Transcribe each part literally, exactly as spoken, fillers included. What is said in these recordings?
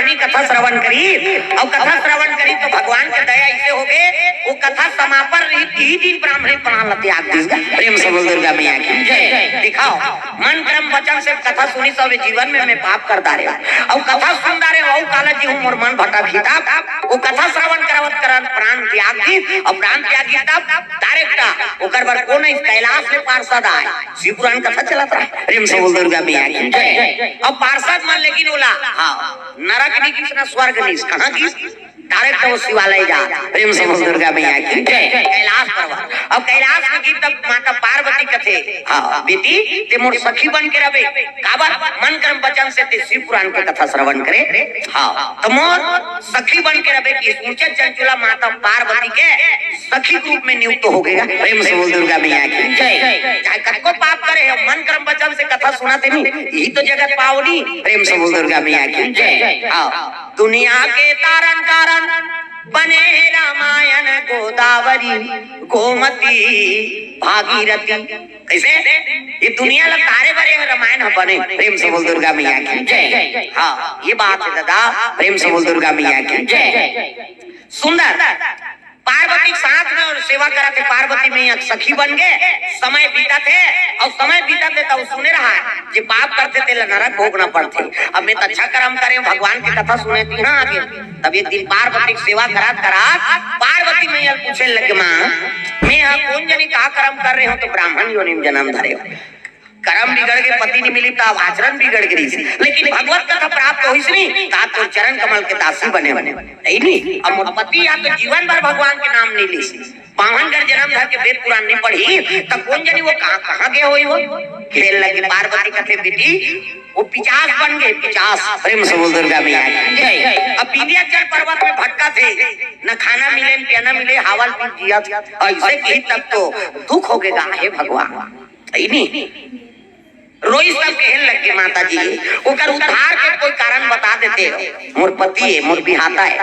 कथा श्रवण करी, अउ कथा श्रवण करी तो भगवान के दया अइसे होगे, वो कथा समापन रहिस, इही दिन ब्राह्मणी प्राण ल त्याग दिस गा। प्रेम से बोल दुर्गा मैया की जय। दिखाओ, मन कर्म वचन से कथा सुनिस, सब जीवन में मैं पाप कर डारे हंव, अउ कथा सुन डारे हंव, अउ काला जी हूँ मोर मन भटक ही तब, वो कथा श्रवण करवत करत प्राण त्याग दिस, अउ प्राण त्याग ही तब direct ओकर बर कोन अइस, कैलाश ले पार्षद आय, शिव पुराण कथा चलत रहा। प्रेम से बोल दुर्गा मैया की जय। अब पार्षद मन लेकिन ओला, हाँ, नरक नइ गिस ना स्वर्ग नइ गिस, कहाँ गिस? Direct वो शिवालय जात। प्रेम से बोल दुर्गा मैया की जय। कैलाश पर्वत। अब कैलाश में गिस तब माता पार्वती कथे, हाँ, बेटी, तें मोर सखी बन के रबे। काबर? मन कर्म वचन से तें शिव पुराण के कथा श्रवण करे। हाँ, त मोर सखी बन के रबे कि ऊंचे चंचुला माता पार्वती के सखी के रूप में नियुक्त होगे गा। प्रेम से बोल दुर्गा मैया की जय। चाहे कतको पाप करे हे, मन कर्म वचन से कथा सुनथे नी, इही तो जगत पावनी। प्रेम से बोल दुर्गा मैया की जय। हाँ, दुनिया के तारन तारन बने हे रामायण गोदावरी गोमती भागीरथी। कइसे? ये दुनिया ला तारे बरे हे रामायण ह बने। प्रेम से बोल दुर्गा मैया की जय। हाँ, ये बात हे दादा, प्रेम से बोल दुर्गा मैया की जय। सुंदर। पार्वती के साथ में अउ सेवा करत हे, पार्वती मैया के सखी बन गे। समय बीतत हे अउ समय बीतत हे त सुने रहा, जे पाप करथे तेला नरक भोगना पड़थे। अब मैं त अच्छा कर्म करे हंव, भगवान के कथा सुने त इहाँ आगे। तब एक दिन पार्वती के सेवा करत करत पार्वती मैया पूछे लगे, माँ, मैं हा कोन जनी का कर्म कर रहे हंव त ब्राह्मण योनि में जनम धरे हंव। करम बिगड़ गे, पति नइ मिलिस त अब आचरण बिगड़ गे रहिस। लेकिन भगवत कथा प्राप्त होइस नी, त आज तोर चरण कमल के दासी बने हंव। हे नी? अब मोर पति हा तो जीवन भर भगवान के नाम नइ लिस, बाम्हन घर जनम धर के वेद पुराण नइ पढ़िस, त कोन जनी वो कहाँ, कहाँ गे होही वो? कहे लगे पार्वती कथे, बेटी, वो पिचास बन गे, पिचास। प्रेम से बोल दुर्गा मैया की जय। अब विंध्याचल पर्वत में भटकत हे, न खाना मिले, न पीना मिले, हवा ल पी जियत हे। अइसे कही तब तो दुख होगे गा, हे भगवान। हे नी? रोइस तब कहे लगे, माता जी, ओकर उद्धार के कोई कारण बता देते हो। मोर पति हे, मोर बिहाता हे,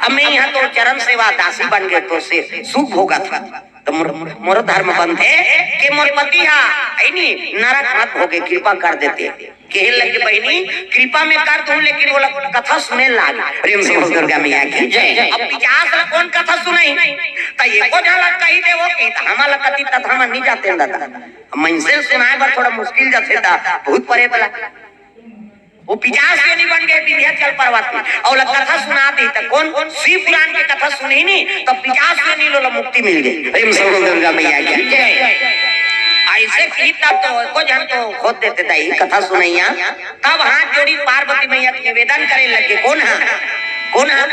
अब मैं इहाँ तोर चरण सेवा दासी बन गे, तोर से सुख भोगत हंव। त मोर, मोर धर्म बनथे कि मोर पति हा, हे नी, नरक मत भोगे, कृपा कर देते। कहे लगे, बहिनी, कृपा मैं कर दूं, लेकिन वो लोग कथा सुने लाग। प्रेम से बोल दुर्गा मैया की जय। अब पिचास ला कोन कथा सुनही? त एको झन ला कहि देवो कि त हमन ला कति तथा हमन नइ जातेन दादा। अब मनसे ल सुनाय बर थोड़ा मुश्किल जाथे त भूत परेत ला। वो पिचास योनि बन गे विंध्याचल पर्वत में, अउ ओला कथा सुना दे त कोन शिव पुराण के कथा सुनही नी, त पिचास योनि ले ओला मुक्ति मिल गे। प्रेम से बोल दुर्गा मैया की जय। अइसे कही तब तो एको झन तो खोद देते दाई कथा सुनइया। तब हाथ जोड़ी पार्वती मैया के निवेदन करे लगे, कोन हा? कोन हा?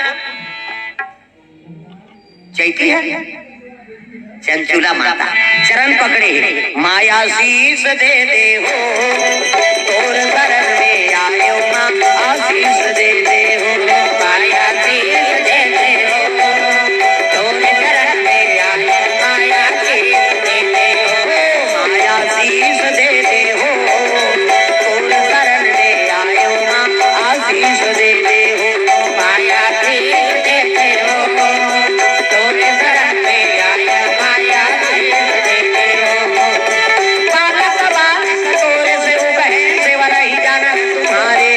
चैती हे चंचुला माता चरण पकड़े हे, माया शीश दे दे हो, तोर शरण में आयो माँ, आशीष दे दे हो, माया शीश दे दे हो, तोर शरण में आयो, माया शीश दे दे हो, माया शीश दे दे हो, तोर शरण में आयो माँ, आशीष दे दे हो, माया शीश दे दे हो। तोरे शरण में आया, माया शीश दे दे हो। बालक बालक तोरे से उबहे, सेवा नहीं जाना तुम्हारे।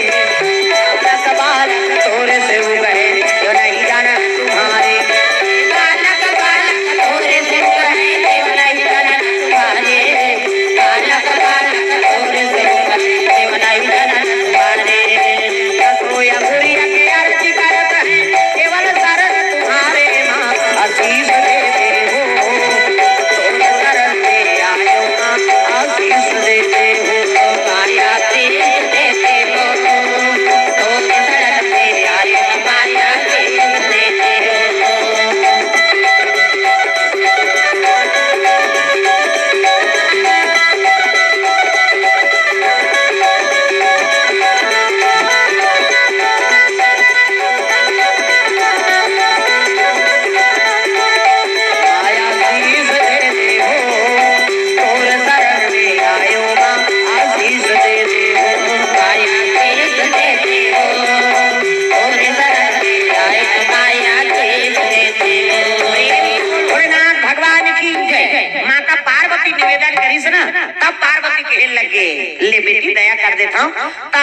ए बेटी, दया कर देथंव। त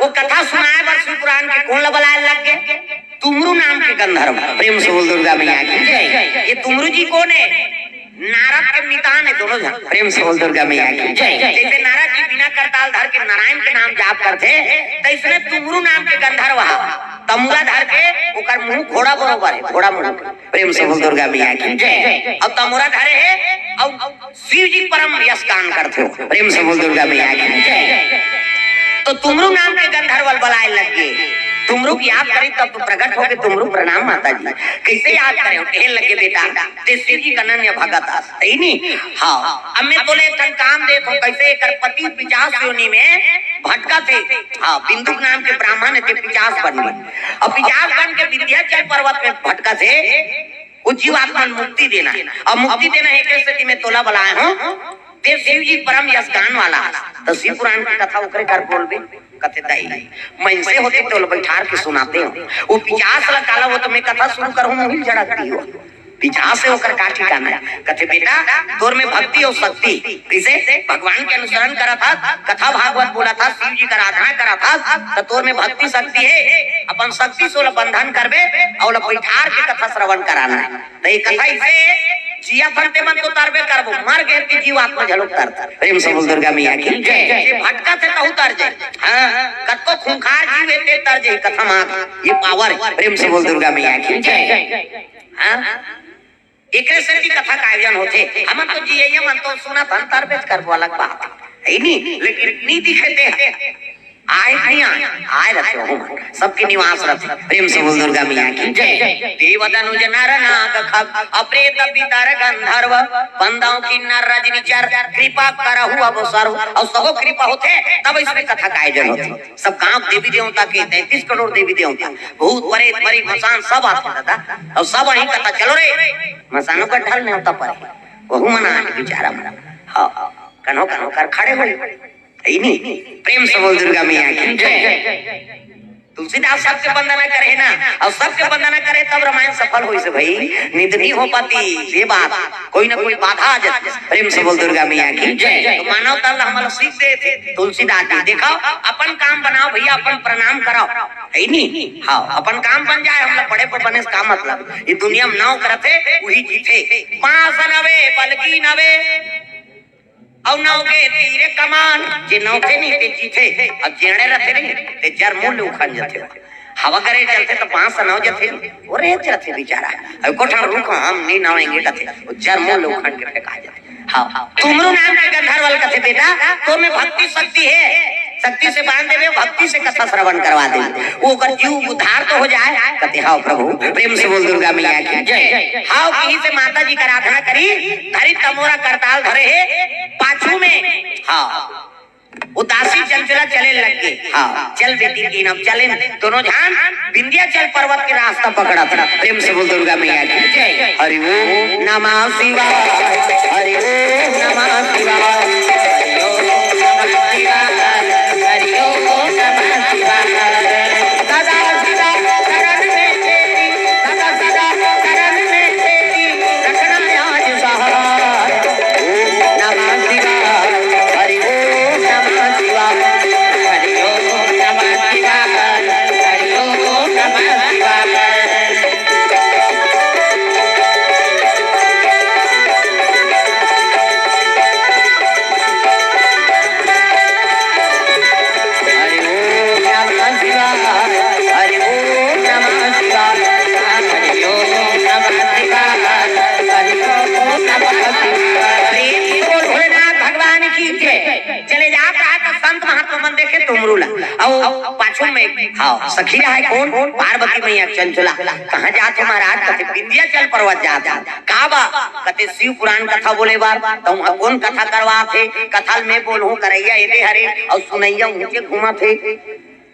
ओ कथा सुनाय बर शिव पुराण के कोन ल बलाय लग गे? तुमरू नाम के गंधर्व। प्रेम से बोल दुर्गा मैया की जय। ये तुमरू जी कोन हे? नारद के मितान हे दोनों झन। प्रेम से बोल दुर्गा मैया की जय। जइसे नारद जी बीना करताल धर के नारायण के नाम जाप करथे, तइसने तुमरू नाम के गंधर्व ह तमूरा धर के, ओकर मुंह घोड़ा बरोबर हे, घोड़ा मुंह। प्रेम से बोल दुर्गा मैया की जय। अउ तमूरा धरे हे अउ शिव जी परम यश गान करथे हो। प्रेम से बोल दुर्गा मैया की जय। तो तुमरू नाम के गंधर्व ल बलाय लग गे। तुमरू के याद करिस तब तो प्रगट होके तुमरू, प्रणाम माता जी। कइसे याद करे हो? कहे लग गे, बेटा, तें शिव जी के अनन्य भगत अस, हे नी? हाँ। अब मैं तोला एक ठन काम देत हंव, कइसे एकर पति पिचास योनि में भटकत हे। हाँ, बिंदुक नाम के ब्राह्मण हे, तें पिचास बन गे। अब पिचास बन के विंध्याचल पर्वत में भटकत हे। ओ जीवात्मा ल मुक्ति देना हे। अब मुक्ति देना हे, एकरे सेती मैं तोला बलाय हंव। तें शिव जी परम यश गान वाला हस। त शिव पुराण के कथा ओकरे कर बोलबे। कथे, दाई, मइनसे होते तोला बइठार के सुनातेंव। ओ पिचास ल काला, ओ तो मैं कथा सुरू करहूं, मुंह ल झड़क दिही। पिचास हे, ओकर का ठिकाना हे। कथे, बेटा, तोर में भक्ति अउ शक्ति, कइसे भगवान के अनुसरण करत हस, कथा भागवत बोलत हस, शिव जी के आराधना करत हस, त तोर में भक्ति शक्ति हे। अपन शक्ति से ओला बंधन करबे अउ ओला बइठार के कथा श्रवण कराना हे। त ये कथा अइसे हे, जियत हन तेमन तो तरबे करबो, मर गे के जीवात्मा घलो तरथे। प्रेम से बोल दुर्गा मैया की जय। जे भटकत हे तहू तर जाही। हाँ, कतको खूंखार जीव हे ते तर जाही, कथा म आगे। ये power हे। प्रेम से बोल दुर्गा मैया की जय। हाँ? एकरे सेती कथा का आयोजन होथे। हमन तो जियइया मन तो सुनत हन, तरबेच करबो, अलग बात हे, हे नी? लेकिन नी दिखे ते हे। आय कि नी आय? आय रथे ओहू मन। सबके निवास रथे। प्रेम से बोल दुर्गा मैया की जय। देव दनुज नर नाग खग, अप्रेत पितर गंधर्व, बंदव किन्नर रजनी चर, कृपा करहु अब सर्व। अउ सबो कृपा होथे, तब अइसने कथा का आयोजन होथे। सब गांव देवी देवता के, तैंतीस करोड़ देवी देवता, भूत, प्रेत, मरीच, मसान सब आथे दादा। अउ सब वहीं कथा, चलो रे, मसानो का ढल नेवता परे, ओहू मन आथे बिचारा मन। हाँ, कन्हो कन्हो कर खड़े होही, हे नी? प्रेम से बोल दुर्गा मैया की जय। तुलसीदास सबके वंदना करे हे ना, अउ सबके वंदना करे तब रामायण सफल होइस हे भई, नी त नी हो पातिस ये बात। कोई ना कोई बाधा आ जातिस। प्रेम से बोल दुर्गा मैया की जय। तो मानव तन ला हमन ला सीख देथे तुलसीदास जी। देखव, अपन काम बनाव भइया, अपन प्रणाम करव, हे नी? हाँ, अपन काम बन जाय, हमला बड़े पर बने से का मतलब? ये दुनिया में नव करत हे, उही जीथे। पास नवे, बलगी नवे, अउ नव के तीर कमान, जे नवथे नहीं ते जीथे, अउ जेणे रथे नहीं, ते जर मूल उखन जथे। हवा करे चलथे त पांच सौ नव जथे, वो रेत रथे बेचारा। अउ कोठा रुख हम नहीं नवेंगे कथे, वो जर मूल उखन के फेंका जथे। हाँ, तुमरू नाम के गंधर्व ल कथे, बेटा, तोर में भक्ति शक्ति हे, शक्ति से बांध देबे, भक्ति से कथा श्रवण करवा देबे, वो ओकर जीव उद्धार तो हो जाय। कथे, हाँ प्रभु, प्रेम से बोल दुर्गा मैया की जय। हाँ, कही से माता जी का आराधना करी, धरी तमोरा करताल धरे हे, पाछू में, हाँ, उदासी चंचला चले लग गे। हाँ, चल बेटी की नाम चले, दोनों झन विंध्याचल पर्वत के रास्ता पकड़त हे। प्रेम से बोल दुर्गा मैया की जय। हरि ओम नमः शिवाय, हरि ओम नमः शिवाय, हरि ओम नमः शिवाय, हरि ओम नमः शिवाय। सदा सदा शरण में तेरी, सदा सदा शरण में तेरी, रखना आज सहाय। ओम नमः शिवाय, हरि ओम नमः शिवाय, हरि ओम नमः शिवाय, हरि ओम नमः शिवाय। हरि ओम नमः शिवाय, हरि ओम नमः शिवाय, हरि ओम नमः शिवाय, हरि ओम नमः शिवाय। प्रेम से बोल भोलेनाथ भगवान की जय। चले जात रहा त संत महात्मा मन देखे तुमरू ला। अउ पाछू में, हाँ, सखी रहा हे कोन? पार्वती मैया चंचला। कहाँ जात हे महाराज? कथे विंध्याचल पर्वत जात हे। का बा? कथे शिव पुराण कथा बोले बर। त उहाँ कोन कथा करवात हे? कथा ल मैं बोलहूँ, करइया एदे हरे अउ सुनइया उहें घूमत हे।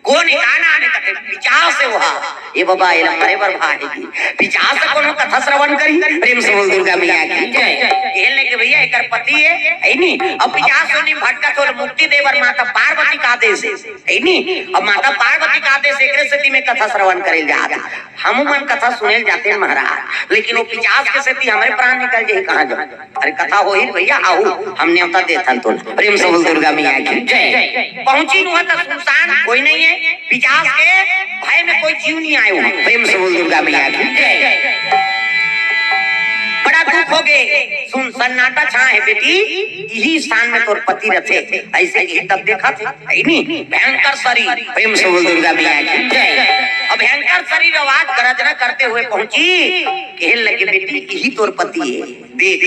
कोन हे, का नाम हे? कथे पिचास हे ओहा। ए बाबा, एला मरे बर भा हे जी। पिचास ह कोनो कथा श्रवण करही? प्रेम से बोल दुर्गा मैया की जय। कहन लगे भइया, एकर पति हे, हे नी? अउ पिचास योनि भटकत हे, ओला मुक्ति दे बर माता पार्वती का आदेश हे, हे नी? अउ माता पार्वती का आदेश, एकरे सेती में कथा श्रवण करे जात हे। हमू मन कथा सुने ल जाते महाराज, लेकिन वो पिचास के सेती हमरे प्राण निकल जाही, कहाँ जाहूँ? अरे कथा होही भैया, आहू, हम नेवता देथन तोला। प्रेम से बोल दुर्गा मैया की जय। पहुंचिन उहाँ त सुनसान, कोई नहीं है, पिचास के भय में कोई जीव नहीं आए उहाँ। प्रेम से बोल दुर्गा मैया की जय। बड़ा दुख हो गे, सुन सन्नाटा छा है बेटी, इही स्थान में तोर पति रथे, ऐसे ही तब देखा था। है नी? भयंकर शरीर। प्रेम से बोल दुर्गा मैया की जय। अब भयंकर शरीर आवाज गर्जना करते हुए पहुंची, कहे लगे, "बेटी, यही तोर पति है। देख,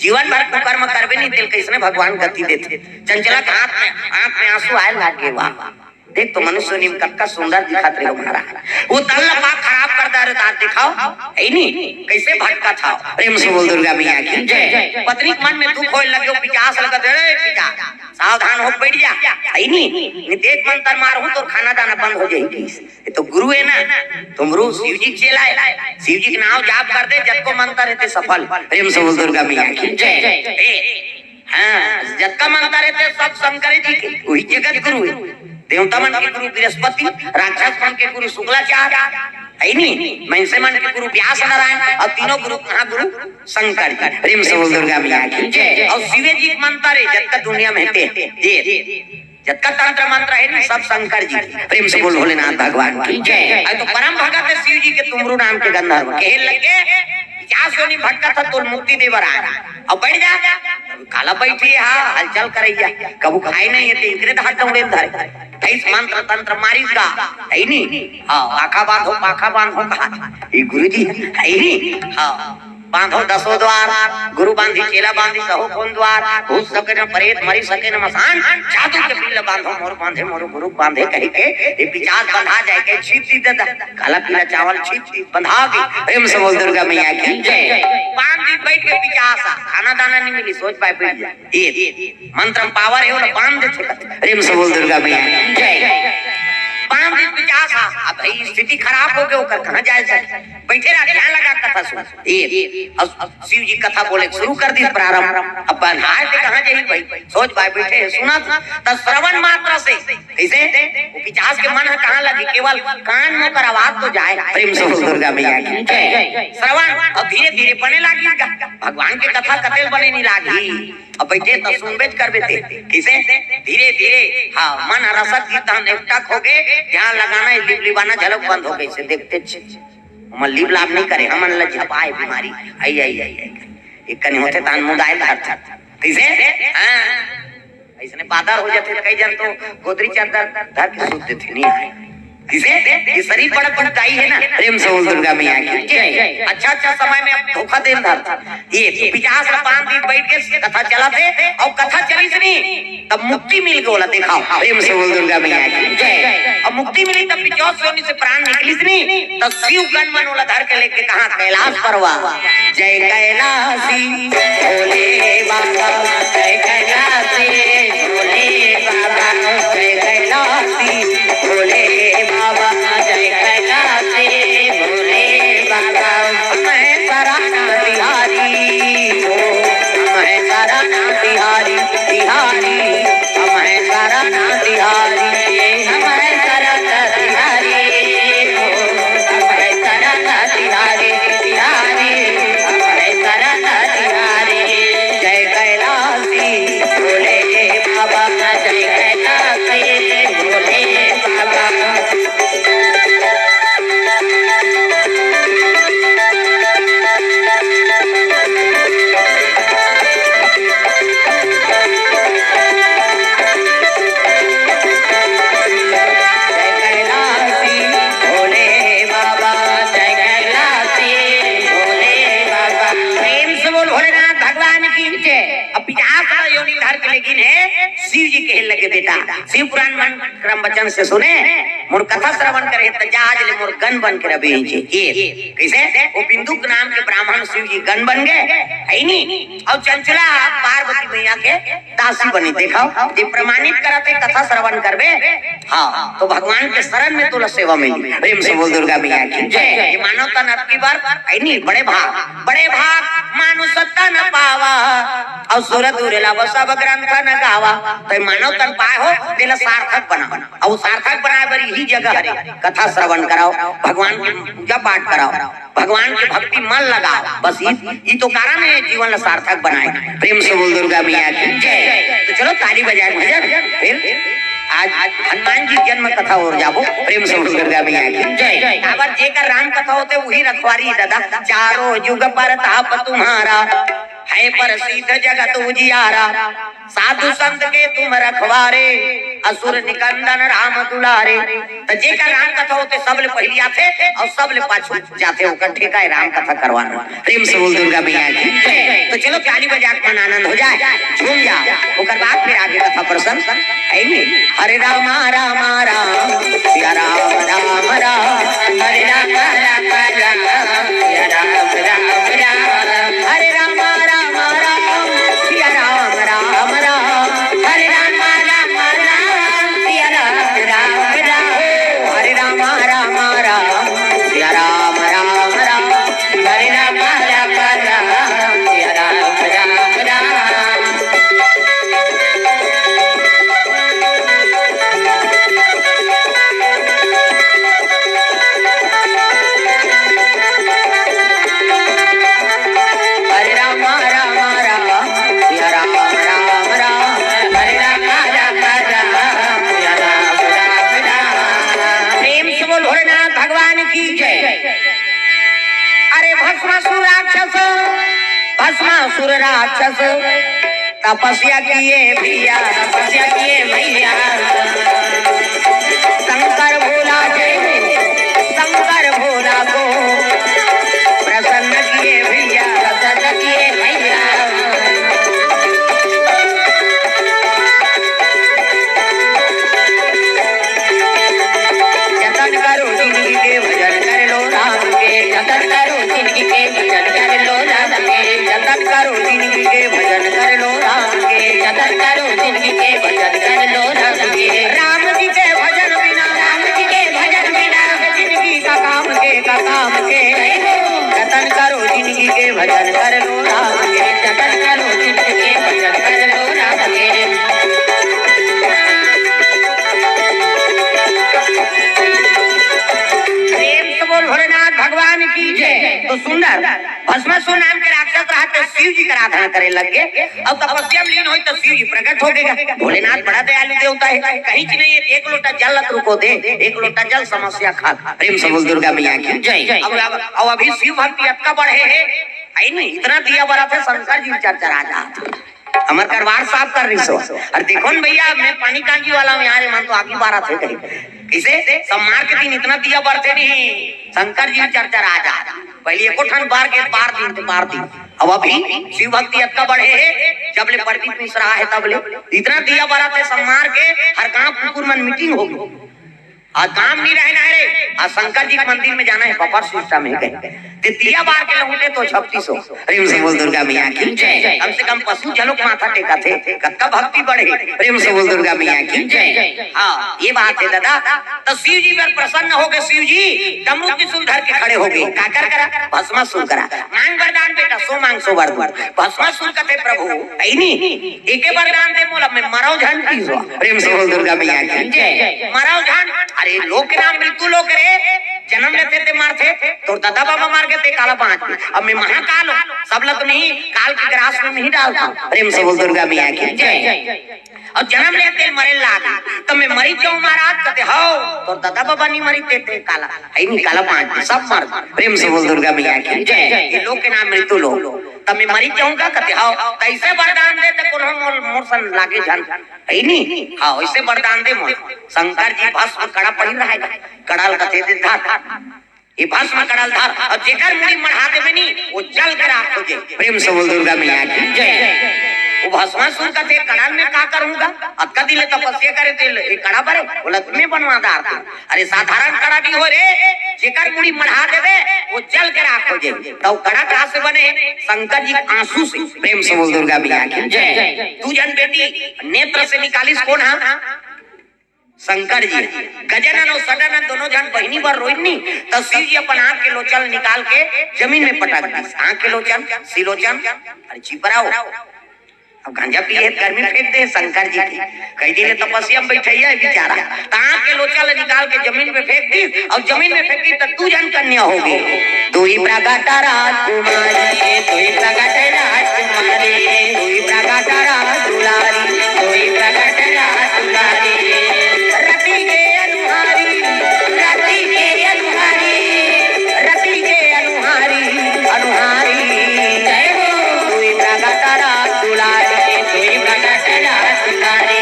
जीवन भर कुकर्म करबे नहीं, तेल कैसने भगवान गति देथे।" चंचला के हाथ में, आंख में आंसू आए लागे, वाह। देख तो मनुष्य नीम कतका सुंदर दिखत रहे हो महाराज। वो तन ला पाप खराब कर दे रहे, तो आप दिखाओ, है नी? कैसे भटका था? प्रेम से बोल दुर्गा मैया की जय। पत्नी के मन में दुख होए लगे, पिचास लगत, "ए पिचास, सावधान हो बैठ जा, है नी? नहीं तो एक मंत्र मारहूं, तोर खाना दाना बंद हो जाही।" ये तो गुरु है ना, तुम रू शिव जी के चेला है, शिव जी के नाम जाप कर दे, जतको मंत्र है ते सफल। प्रेम से बोल दुर्गा मैया की जय। ए, हाँ, जतका मंत्र है ते सब शंकर जी के, वही जगत गुरु है। देवता मन के गुरु बृहस्पति, राक्षस मन के गुरु शुक्लाचार्य, है नी? मनुष्य मन के गुरु व्यास नारायण, और तीनों गुरु महागुरु शंकर जी। प्रेम से बोल दुर्गा मैया की जय। और शिवे जी के मंत्र है, जतका दुनिया में ते, ये जतका तंत्र मंत्र है नी, सब शंकर जी के। प्रेम से बोल भोलेनाथ भगवान की जय। अरे तो परम भगत है शिव जी के, तुमरू नाम के गंधर्व। कहे लगे, "पिचास योनि भटका था, तोल मुक्ति देवर आए।" अब बैठ जा। काला बैठी है, हाँ, हलचल करैया। कबू खाए नहीं है, तो इनकरे धार दौड़े धरे। तैस मंत्र तंत्र मारिस गा, है नी? हाँ, आखा बांधो, पाखा बांधो कहा। ये गुरु जी, है नी? हाँ। बांधो दसो द्वार, गुरु बांधी, चेला बांधी, सहो कोन द्वार, भूत सके न परेत, मरी सके न मसान, जादू के बिल बांधो, मोर बांधे, मोर गुरु बांधे, कहि के, ये पिचास बंधा जाए के, छीत दी दे, काला पीला चावल छीत दी, बंधा गई। प्रेम से बोल दुर्गा मैया की जय। बांध दी बैठ के पिचास, खाना दाना नहीं मिली, सोच पाए बैठ जाए। ये मंत्र में पावर है, वो बांध दे छे। प्रेम से बोल दुर्गा मैया की जय। बांध दी पिचास, अब भाई स्थिति खराब हो गई, ओकर कहाँ जाए सके? बैठे रहा, ध्यान लगा कथा सुन। ये, अब शिव जी कथा बोले शुरू कर दी प्रारंभ। अब बन्हार के कहाँ जाही भाई? सोच भाई बैठे हैं, सुनत, त श्रवण मात्र से, कैसे? वो पिचास के मन ह कहाँ लगी? केवल कान में ओकर आवाज तो जाए। प्रेम से बोल दुर्गा मैया की जय। श्रवण, अब धीरे धीरे बने लागी गा। भगवान के कथा कतेल बने नहीं लागी। अब बैठे त सुनबे च करबे ते। कैसे? धीरे धीरे, हाँ, मन ह रसत गीत हम एकटक हो गए, ध्यान लगाना है, लिप लिबाना झलक बंद हो गए, से देखते छ। हमन लिप लाप नहीं करे, हमन ल झपाए बीमारी। आई, आई, आई, आई। एक कने होथे तान मुदाए धर धर। कैसे? हाँ। ऐसने बादर हो जाथे, कई जन तो गोदरी चादर धर के सूत देथे, नहीं आए। कैसे? ये शरीर बड़ा दुखदाई है ना। प्रेम से बोल दुर्गा मैया की जय। अच्छा, अच्छा समय में अब धोखा देन धर। ये पिचास ल बांध दी बैठ के कथा चलाथे, और कथा चलिस नहीं, तब मुक्ति मिल गे ओला, देखाओ। प्रेम से बोल दुर्गा मैया की जय। अब मुक्ति मिली तब पिचास योनि से प्राण निकलिस नहीं, तब शिव गण मन ओला धर के लेके कहाँ? कैलाश परवा। जय कैलासी भोले बाबा, जय कैलासी भोले बाबा, जय कैलासी भोले बाबा, जय कैलासी भोले बाबा। मैं शरण बिहारी हो, मैं शरण बिहारी, बिहारी, मैं शरण बिहारी, मैं शरण बिहारी हो, मैं शरण बिहारी, बिहारी, मैं शरण बिहारी। जय कैलासी भोले बाबा, जय कैलासी भोले बाबा। जय कैलासी भोले बाबा, जय कैलासी भोले बाबा। प्रेम से बोल भोलेनाथ भगवान की जय। अब पिचास वाला योनि धर के लेकिन है, शिव जी कहे लगे, बेटा, शिव पुराण मन क्रम वचन से सुने, मोर कथा श्रवण करे, त जा आज ले मोर गण बन के रबे जी। ये कैसे? वो बिंदुक नाम के ब्राह्मण शिव जी गण बन गए, है नी? और चंचला पार्वती मैया के दासी बनी। देखो, ये प्रमाणित करत है, कथा श्रवण करबे, हाँ, तो भगवान के शरण में तोला सेवा मिली। प्रेम से बोल दुर्गा मैया की जय। ये मानव तन अब की बार, है नी? बड़े भाग, बड़े भाग मानुष तन पावा, और सुर दुर्लभ सब ग्रंथ न गावा। तो ये मानव तन पाए हो, तेला सार्थक बनाओ। और सार्थक बनाए बर यही जगह हरे, कथा श्रवण कराओ, भगवान के पूजा पाठ कराओ, भगवान के भक्ति मन लगाओ। बस ई, ई तो कारण है जीवन ला सार्थक बनाए। प्रेम से बोल दुर्गा मैया की जय। तो चलो ताली बजाए भजन। फिर आज हनुमान जी जन्म कथा ओर जाबो। प्रेम से बोल दुर्गा मैया की जय। काबर जेकर राम कथा होथे उही रखवारी दादा। चारों जुग परताप तुम्हारा, है प्रसिद्ध जगत उजियारा। साधु संत के तुम रखवारे, असुर निकंदन राम दुलारे। त जेकर राम कथा होथे, सबले पहिली आथे अउ सबले पाछू जाथे, ओकर ठेका हे राम कथा करवाना। प्रेम से बोल दुर्गा मैया की जय। तो चलो ताली बजा के मन आनंद हो जाए, झूम जाओ, ओकर बाद फिर आगे कथा प्रसंग है नी। हरे रामा रामा राम, सिया राम राम राम, हरे रामा रामा राम, सिया राम राम राम, हरे रामा रामा राम, सिया राम राम राम, हरे रामा रामा राम, सिया राम राम राम, हरे रामा रामा राम, सिया राम राम राम, हरे रामा रामा राम, सिया राम राम राम। हरे राम राम राम, सिया राम राम राम, हरे राम राम राम, सिया राम राम राम। प्रेम से बोल भोलेनाथ भगवान की जय। अरे भस्मासुर राक्षस, भस्मासुर राक्षस तपस्या किए भैया, तपस्या किए भैया। शंकर भोला जय हो, शंकर भोला को प्रसन्न किए भैया, प्रसन्न किए भैया। जतन करो जिंदगी के भजन कर लो राम के, जतन करो जिंदगी के भजन कर लो राम के, जतन करो जिंदगी के भजन कर लो राम के, जतन करो जिंदगी के भजन कर लो राम के। राम जी के भजन बिना, राम जी के भजन बिना जिंदगी का काम के, का काम के। जतन करो जिंदगी के भजन कर लो राम के, जतन करो जिंदगी के भजन कर लो राम के। प्रेम से बोल भोलेनाथ भगवान की जय। तो सुंदर भस्मासुर नाम के राक्षस रहा तो शिव जी के आराधना करे लग गए। अब तपस्या में लीन होई तो शिव जी प्रकट हो गए। भोलेनाथ बड़ा दयालु देवता है, कहीं च नहीं है, एक लोटा जल लत रुको दे, एक लोटा जल समस्या खा। प्रेम से बोल दुर्गा मैया की जय। अब, अब, अब अभी शिव भक्ति अतका बढ़े है, आई नहीं, इतना दिया बरा थे शंकर जी चर्चा राजा। हमर करवार साफ कर रही सो। अरे देखो न भैया, मैं पानी टांकी वाला हूँ, यहाँ रे मन तो आगी बारत हे कहीं। किसे? सोमवार के दिन इतना दिया बरथे नहीं, शंकर जी चर्चा राजा। पहले एको ठन बार के बार दिन तो बार दिन। अब अभी शिव भक्ति अतका बढ़े है, जब ले प्रदीप मिश्रा है तब ले इतना दिया बरत हे सोमवार के, हर गांव कुकुर मन मीटिंग हो गई। आज काम नहीं रहे ना रे, आज शंकर जी के मंदिर में जाना है, बफर सिस्टम है कहीं। ते दिया बार के लहुटे तो छत्तीस हो। प्रेम से बोल दुर्गा मैया की जय। कम से कम पशु जलोक माथा टेका थे, कतका भक्ति बढ़े। प्रेम से बोल दुर्गा मैया की जय। हाँ, ये बात है दादा। तो शिव जी पर प्रसन्न हो गए, शिव जी डमरू त्रिशूल धर के खड़े हो गए। काकर करा? भस्मासुर करा। मांग वरदान बेटा, सो मांग सो वर दूं। भस्मासुर कथे प्रभु, ऐनी एके वरदान दे मोला, मैं मरव झन पीसो। प्रेम से बोल दुर्गा मैया की जय। मरव झन। अरे लोक के नाम मृत्यु लोक रे, जन्म लेथे ते मरथे, तोर दादा बाबा मर गे ते काला बांच दे। अब मैं महाकाल हूँ, सब लग नहीं, काल के ग्रास में नहीं डालता हूँ। प्रेम से बोल दुर्गा मैया की जय। अउ जन्म लेते मरे लाग, त मैं मरी जाऊं महाराज? कथे, "हव, तोर दादा बाबा नहीं मरी ते, ते काला, है नहीं काला बांच दे, सब मर।" प्रेम से बोल दुर्गा मैया की जय। ये लोक के नाम मृत्यु लोक। त मैं मरी जाऊंगा? कथे, "हव।" त ऐसे वरदान दे त कोनो मोर, मोर सन लागे झन, है नहीं? हाँ, ऐसे वरदान दे मोर। शंकर जी भस्म कड़ा पहिर रहा है, कड़ा ल कथे दे धर। ये भस्म कड़ा ल धर, अउ जेकर मुड़ी मढ़ा देबे नी, वो जल के राख हो जाए। प्रेम से बोल दुर्गा मैया की जय। वो भस्मासुर कथे, "कड़ा ल मैं का करूंगा? अतका दिन ले तपस्या करे ते, ये कड़ा बरे, वो लत में बनवा दार थे।" अरे साधारण कड़ा नहीं हो रे, जेकर मुड़ी मढ़ा देबे, वो जल के राख हो जाए। तो कड़ा कहाँ से बने? शंकर जी के आंसू से। प्रेम से बोल दुर्गा मैया की जय। दू झन बेटी नेत्र से निकालिस कोन हा? शंकर जी। गजानन अउ सदानंद दोनों झन बहिनी बर रोइन नी, त शिव जी अपन आंख के लोचन निकाल के जमीन में पटक दिस। आंख के लोचन, सिलोचन, अरे चिपराओ। अब गांजा पिए हे, गर्मी फेंक दे शंकर जी के। कई दिन ले तपस्या में बैठइया हे बेचारा। तार के लोचा ल निकाल के जमीन में फेंक दिस, अउ जमीन में फेंक दिस त दू झन कन्या होगे। दुई प्रगट राजकुमारी, दुई प्रगट राजकुमारी, दुई प्रगट राजकुमारी, दुई प्रगट राजकुमारी। रति के अनुहारी, रति के अनुहारी, रति के अनुहारी, अनुहारी। जय हो। दुई प्रगट राज दुलारी, दुई प्रगट राज दुलारी।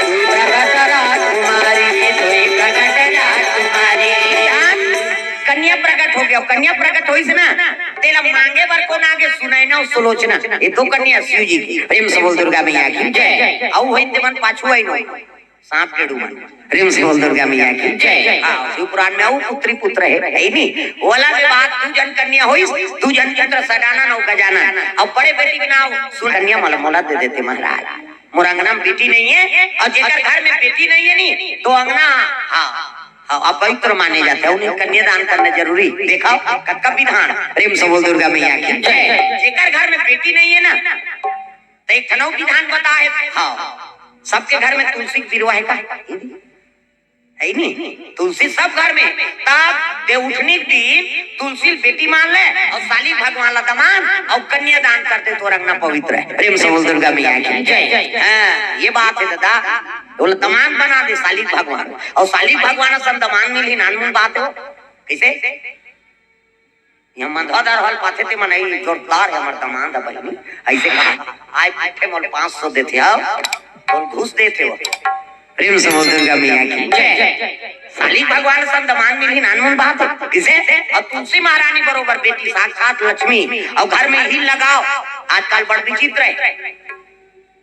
दुई प्रगट राजकुमारी, दुई प्रगट राजकुमारी। कन्या प्रगट हो गया, कन्या प्रगट होइस ना, तेला मांगे बर कोन आगे? सुनैना अउ सुलोचना, ये दो कन्या शिव जी की। प्रेम से बोल दुर्गा मैया की जय। अउ होई तेमन पाछू आई नो, सांप के डूमन। प्रेम से बोल दुर्गा मैया की जय। हाँ, शिव पुराण में अउ पुत्री पुत्र हे, हे नी? ओला के बाद दू झन कन्या होइस, दू झन पुत्र सदानंद अउ गजानन। अउ बड़े बेटी के नाम सुन कन्या मला मोला दे देते महाराज। मोर अंगना में बेटी नहीं है, अउ जेकर घर में बेटी नहीं है नी, तो अंगना, हाँ, हाँ, अपवित्र माने जाथे। उन्हें कन्यादान करना जरूरी। देखो, कतका विधान। प्रेम से बोल दुर्गा मैया की जय। जेकर घर में बेटी नहीं है ना, तो एक ठन अउ विधान बता हे। हाँ, सबके घर में तुलसी के बिरवा हे का? हे नी? तुलसी सब घर में। तब देवउठनी के दिन तुलसी ल बेटी मान ले अउ साली भगवान ला दमांद अउ कन्यादान कर दे, तोर अंगना पवित्र हे। प्रेम से बोल दुर्गा मैया की जय। हाँ, ये बात हे दादा, ओला दमांद बना दे साली भगवान, अउ साली भगवान असन दमांद मिलही, नानमुन बात हे वो। कइसे? यहाँ मंदहा दर हल पाथे ते मनई जोरदार हे, हमर दमांद हे बहिनी। अइसे कहा, आय पीठे मोल पाँच सौ देथे, आओ, मोल घूस देथे वो। प्रेम से बोल दुर्गा मैया की जय। साली भगवान असन दमांद मिलही, नानमुन बात हे। कइसे? अउ तुलसी महारानी बरोबर बेटी साक्षात लक्ष्मी, अउ घर में ही लगाव। आजकल बड़ विचित्र हे,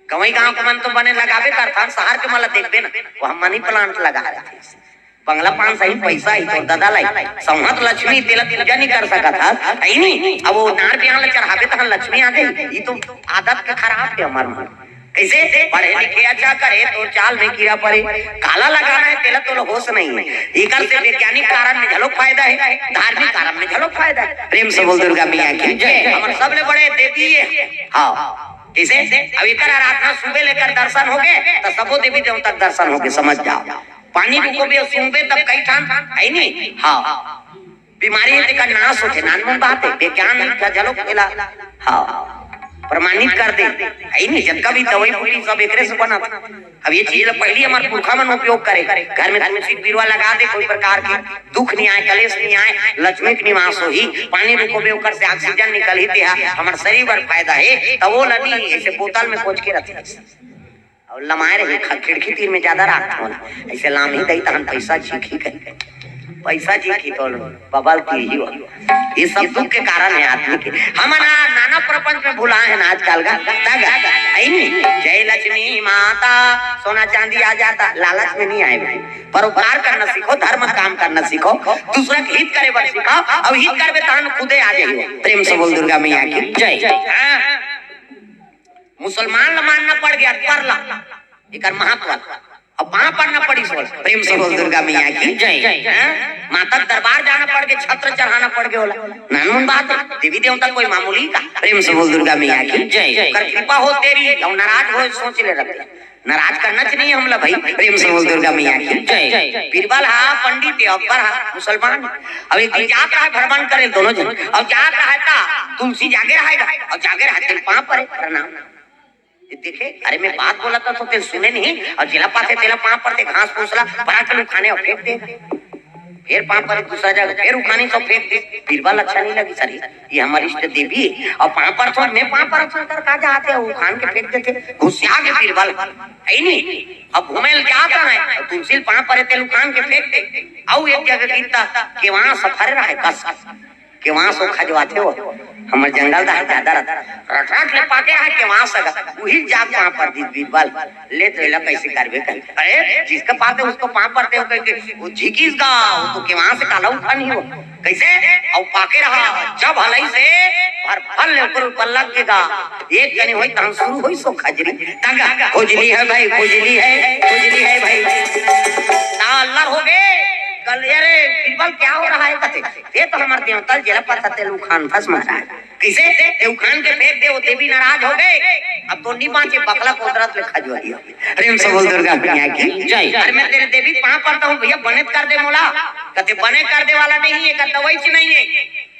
गंवई गांव के मन तो बने लगाबे करथन, शहर के मन ला देखबे ना, वो हम मनी प्लांट लगा रहे थे। बंगला पान सही पैसा ही तो ददा लाई, संवत लक्ष्मी तेला पूजा नहीं कर सकत हस, हे नी? अब वो नार बिहान ला चढ़ाबे तहन लक्ष्मी आ गई, ये तो आदत के खराब हे हमर मन। कइसे? पढ़े लिखे अच्छा करे तो चाल में कीड़ा पड़े, काला लगाना हे तेला तो होश नहीं हे। एकर से वैज्ञानिक कारण में घलो फायदा हे, धार्मिक कारण में घलो फायदा हे। प्रेम से बोल दुर्गा मैया की जय। हमर सबले बड़े देवी ये हे। हाँ। कइसे? अब एकर आराधना सुबह ले कर दर्शन होगे, त सबो देवी देवता के दर्शन होगे, समझ जाव। पानी रुकोबे अउ सूंघबे तब कई ठन, हे नी? हाँ। बीमारी हे तेकर नाश होथे, नानमुन बात हे, विज्ञान का झलक मिला। हाँ। प्रमाणित कर दे, हे नी? जतका भी दवाई बूटी सब एकरे से बनत। अब ये चीज ला पहिली हमर पुरखा मन उपयोग करे, घर में तुलसी के बिरवा लगा दे, कोई प्रकार के दुख नहीं आय, कलेश नहीं आय, लक्ष्मी के निवास होही। पानी रुकोबे ओकर से ऑक्सीजन निकलही, तेहा हमर शरीर बर फायदा हे। त वो ल नी, अइसे बोतल में कोच के रखे अउ लमाए रहे, ख-, खिड़की तीर में ज्यादा राखथे ओला, अइसे लामही दई तहन पैसा चीखही कही, पैसा चीखही तो बबल की ही हो। ये सब दुख के कारण हे आदमी के। हमन हा नाना प्रपंच में भुलाए हन आजकल का। तग, हे नी? जय लक्ष्मी माता, सोना चांदी आ जाता, लालच में नहीं आए भाई। परोपकार करना सीखो, धर्म काम करना सीखो, दूसरा के हित करे बर सीखो, अउ हित करबे तहन खुदे आ जाइयो। प्रेम से बोल दुर्गा मैया की जय। हाँ। मुसलमान ला मानना पड़ गया, अकबर ला, एकर महत्व। अब पाँव पड़ना पड़िस ओला। प्रेम से बोल दुर्गा मैया की जय। हाँ? माता के दरबार जाना पड़ गया, छत्र चढ़ाना पड़ गया ओला। नानमुन बात हे, देवी देवता कोई मामूली का? प्रेम से बोल दुर्गा मैया की जय। ओकर कृपा हो तेरी, अउ नाराज हो सोच ले रखे। नाराज करना च नहीं हे हमला भाई। प्रेम से बोल दुर्गा मैया की जय। बीरबल हा पंडित हे, अकबर हा मुसलमान। अब एक दिन जात रहा भ्रमण करे दोनों झन, अउ जात रहा त तुलसी जागे रहेगा, अउ जागे रहा तेला पाँव परे, प्रणाम। ये देखे, अरे मैं बात बोलत हँव तो तेला सुने नहीं, अउ जेला पाथे तेला पाँव परथे, घास फूस ला पराठा में खाने अउ फेंक दे। फेर पाँव परे दूसरा जगह, फेर उखानी सब फेंक दे। बीरबल अच्छा नहीं लगिस, अरे ये हमर इष्ट देवी अउ पाँव परथों, मैं पाँव परथों कर का जात हे, उखान के फेंक देथे, गुस्सा के बीरबल, हे नी? अब घूमे ल जात हे, अउ तुलसी ल पाँव परे तेला उखान के फेंक दे। अउ एक जगह गिरता, केवास फरे रहे कस। केवास ओ खजवाथे हो, हमर जंगल डहर जादा रथे। रटरट ले पाके रहा केवास अगा, उही जाके पाँव पर दिस बीरबल, ले तो एला कइसे करबे कहि। अरे, जिसका पाते उसको पाँव परते हो कहिके, ओ झिकिस गा, ओ तो केवास काला उठा नहीं हो। कइसे? अउ पाके रहा, जब हलइस भर भर ले ओकर ऊपर लग गे गा। एक कनी होई तहन शुरू होइस ओ खजरी। तंगा, खुजली है भाई, खुजली है, खुजली है भाई। ता अल्लर हो गे, कल, "अरे, बीरबल क्या हो रहा है?" कथे, "ये तो हमर देवता ल जेला पता तेला उखानथस महाराज।" कइसे? ते उखान के फेंक दे, ओ देवी नाराज हो गे। अब तो नी बाँचे, बकला कोतरत ले खजवाही। प्रेम से बोल दुर्गा मैया की जय। अरे मैं तेरे देवी पाँव परता हूँ भइया, बने त कर दे मोला। कथे बने कर दे वाला नहीं हे, एकर दवई च नहीं हे।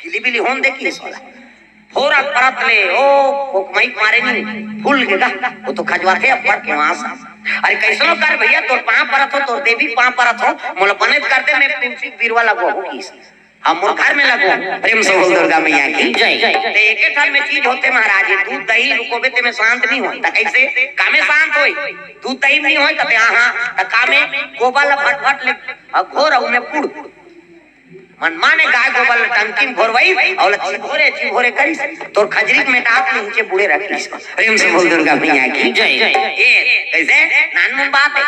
किली बिली होन दे कि सोला। फोरा परत ले, ओ, कोकमई मारे नहीं, फूल गे गा, ओ तो खजवाथे अब्बड़ केवास। अरे कइसनो कर भइया, तोर पाँव परत हों, तोर देवी पाँव परत हों, मोला बने त कर दे, मैं तुलसी के बिरवा लगवाहूँ किस। हाँ, मोर घर में लगवाहूँ। प्रेम से बोल दुर्गा मैया की जय। ते एके ठन में चीज होथे महाराज, ये दूध दही रुकोबे ते में शांत नहीं होय। त कइसे? कामे शांत होय? दूध दही नहीं होय, त ते हाँ, हाँ, त कामे गोबर ल फटफट ले, अउ घोर अउ में पुड़। मनमाने गाय गोबर ल टंकी में घोरवई, अउ ल चिभोरे, चिभोरे करिस, तोर खजरी के मेटात ले नीचे बुड़े रखिस। प्रेम से बोल दुर्गा मैया की जय। ये कइसे? नानमुन बात हे।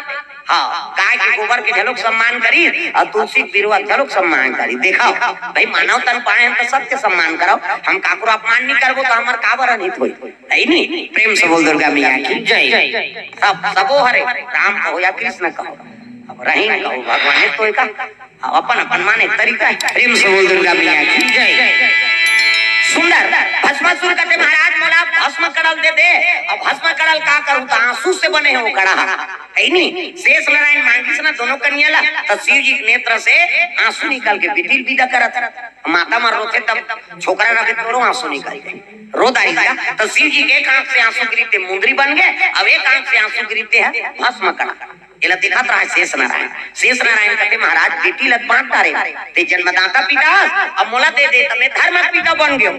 हाँ, गाय के गोबर के घलोक सम्मान करिस अउ तुलसी के बिरवा के घलोक सम्मान करिस। देखव, भाई मानव तन पाए हन त सबके सम्मान करव। हम काकरो अपमान नहीं करबो त हमर काबर अनहित होई? हे नहीं? प्रेम से बोल दुर्गा मैया की जय। सब, सबो हरे, राम कहो या कृष्ण कहो, अब रहीम कहो, भगवान हे तो एका, अब अपन अपन माने तरीका हे। प्रेम से बोल दुर्गा मैया की जय। सुंदर, भस्मासुर कथे महाराज मोला भस्म कड़ल दे दे, अब भस्म कड़ल का करूँ त आंसू से बने हे ओ कड़ा। हे नहीं? शेष नारायण मांगिस ना दोनों कनिया ला, त शिव जी के नेत्र से आंसू निकल के बिटिल बिदा करत हे। माता मन रोथे तब छोकरा रहे तोरो आंसू निकल जाए। रो दाई का, त शिव जी के एक आंख से आंसू गिरते मुंदरी बन गे, अब एक आंख से आंसू गिरते हे भस्म कड़ा। एला देखत रहा शेष नारायण। शेष नारायण कथे महाराज बेटी ल बांट डारे, ते जन्मदाता पिता हस, अब मोला दे दे, त मैं धर्म के पिता बन गेंव।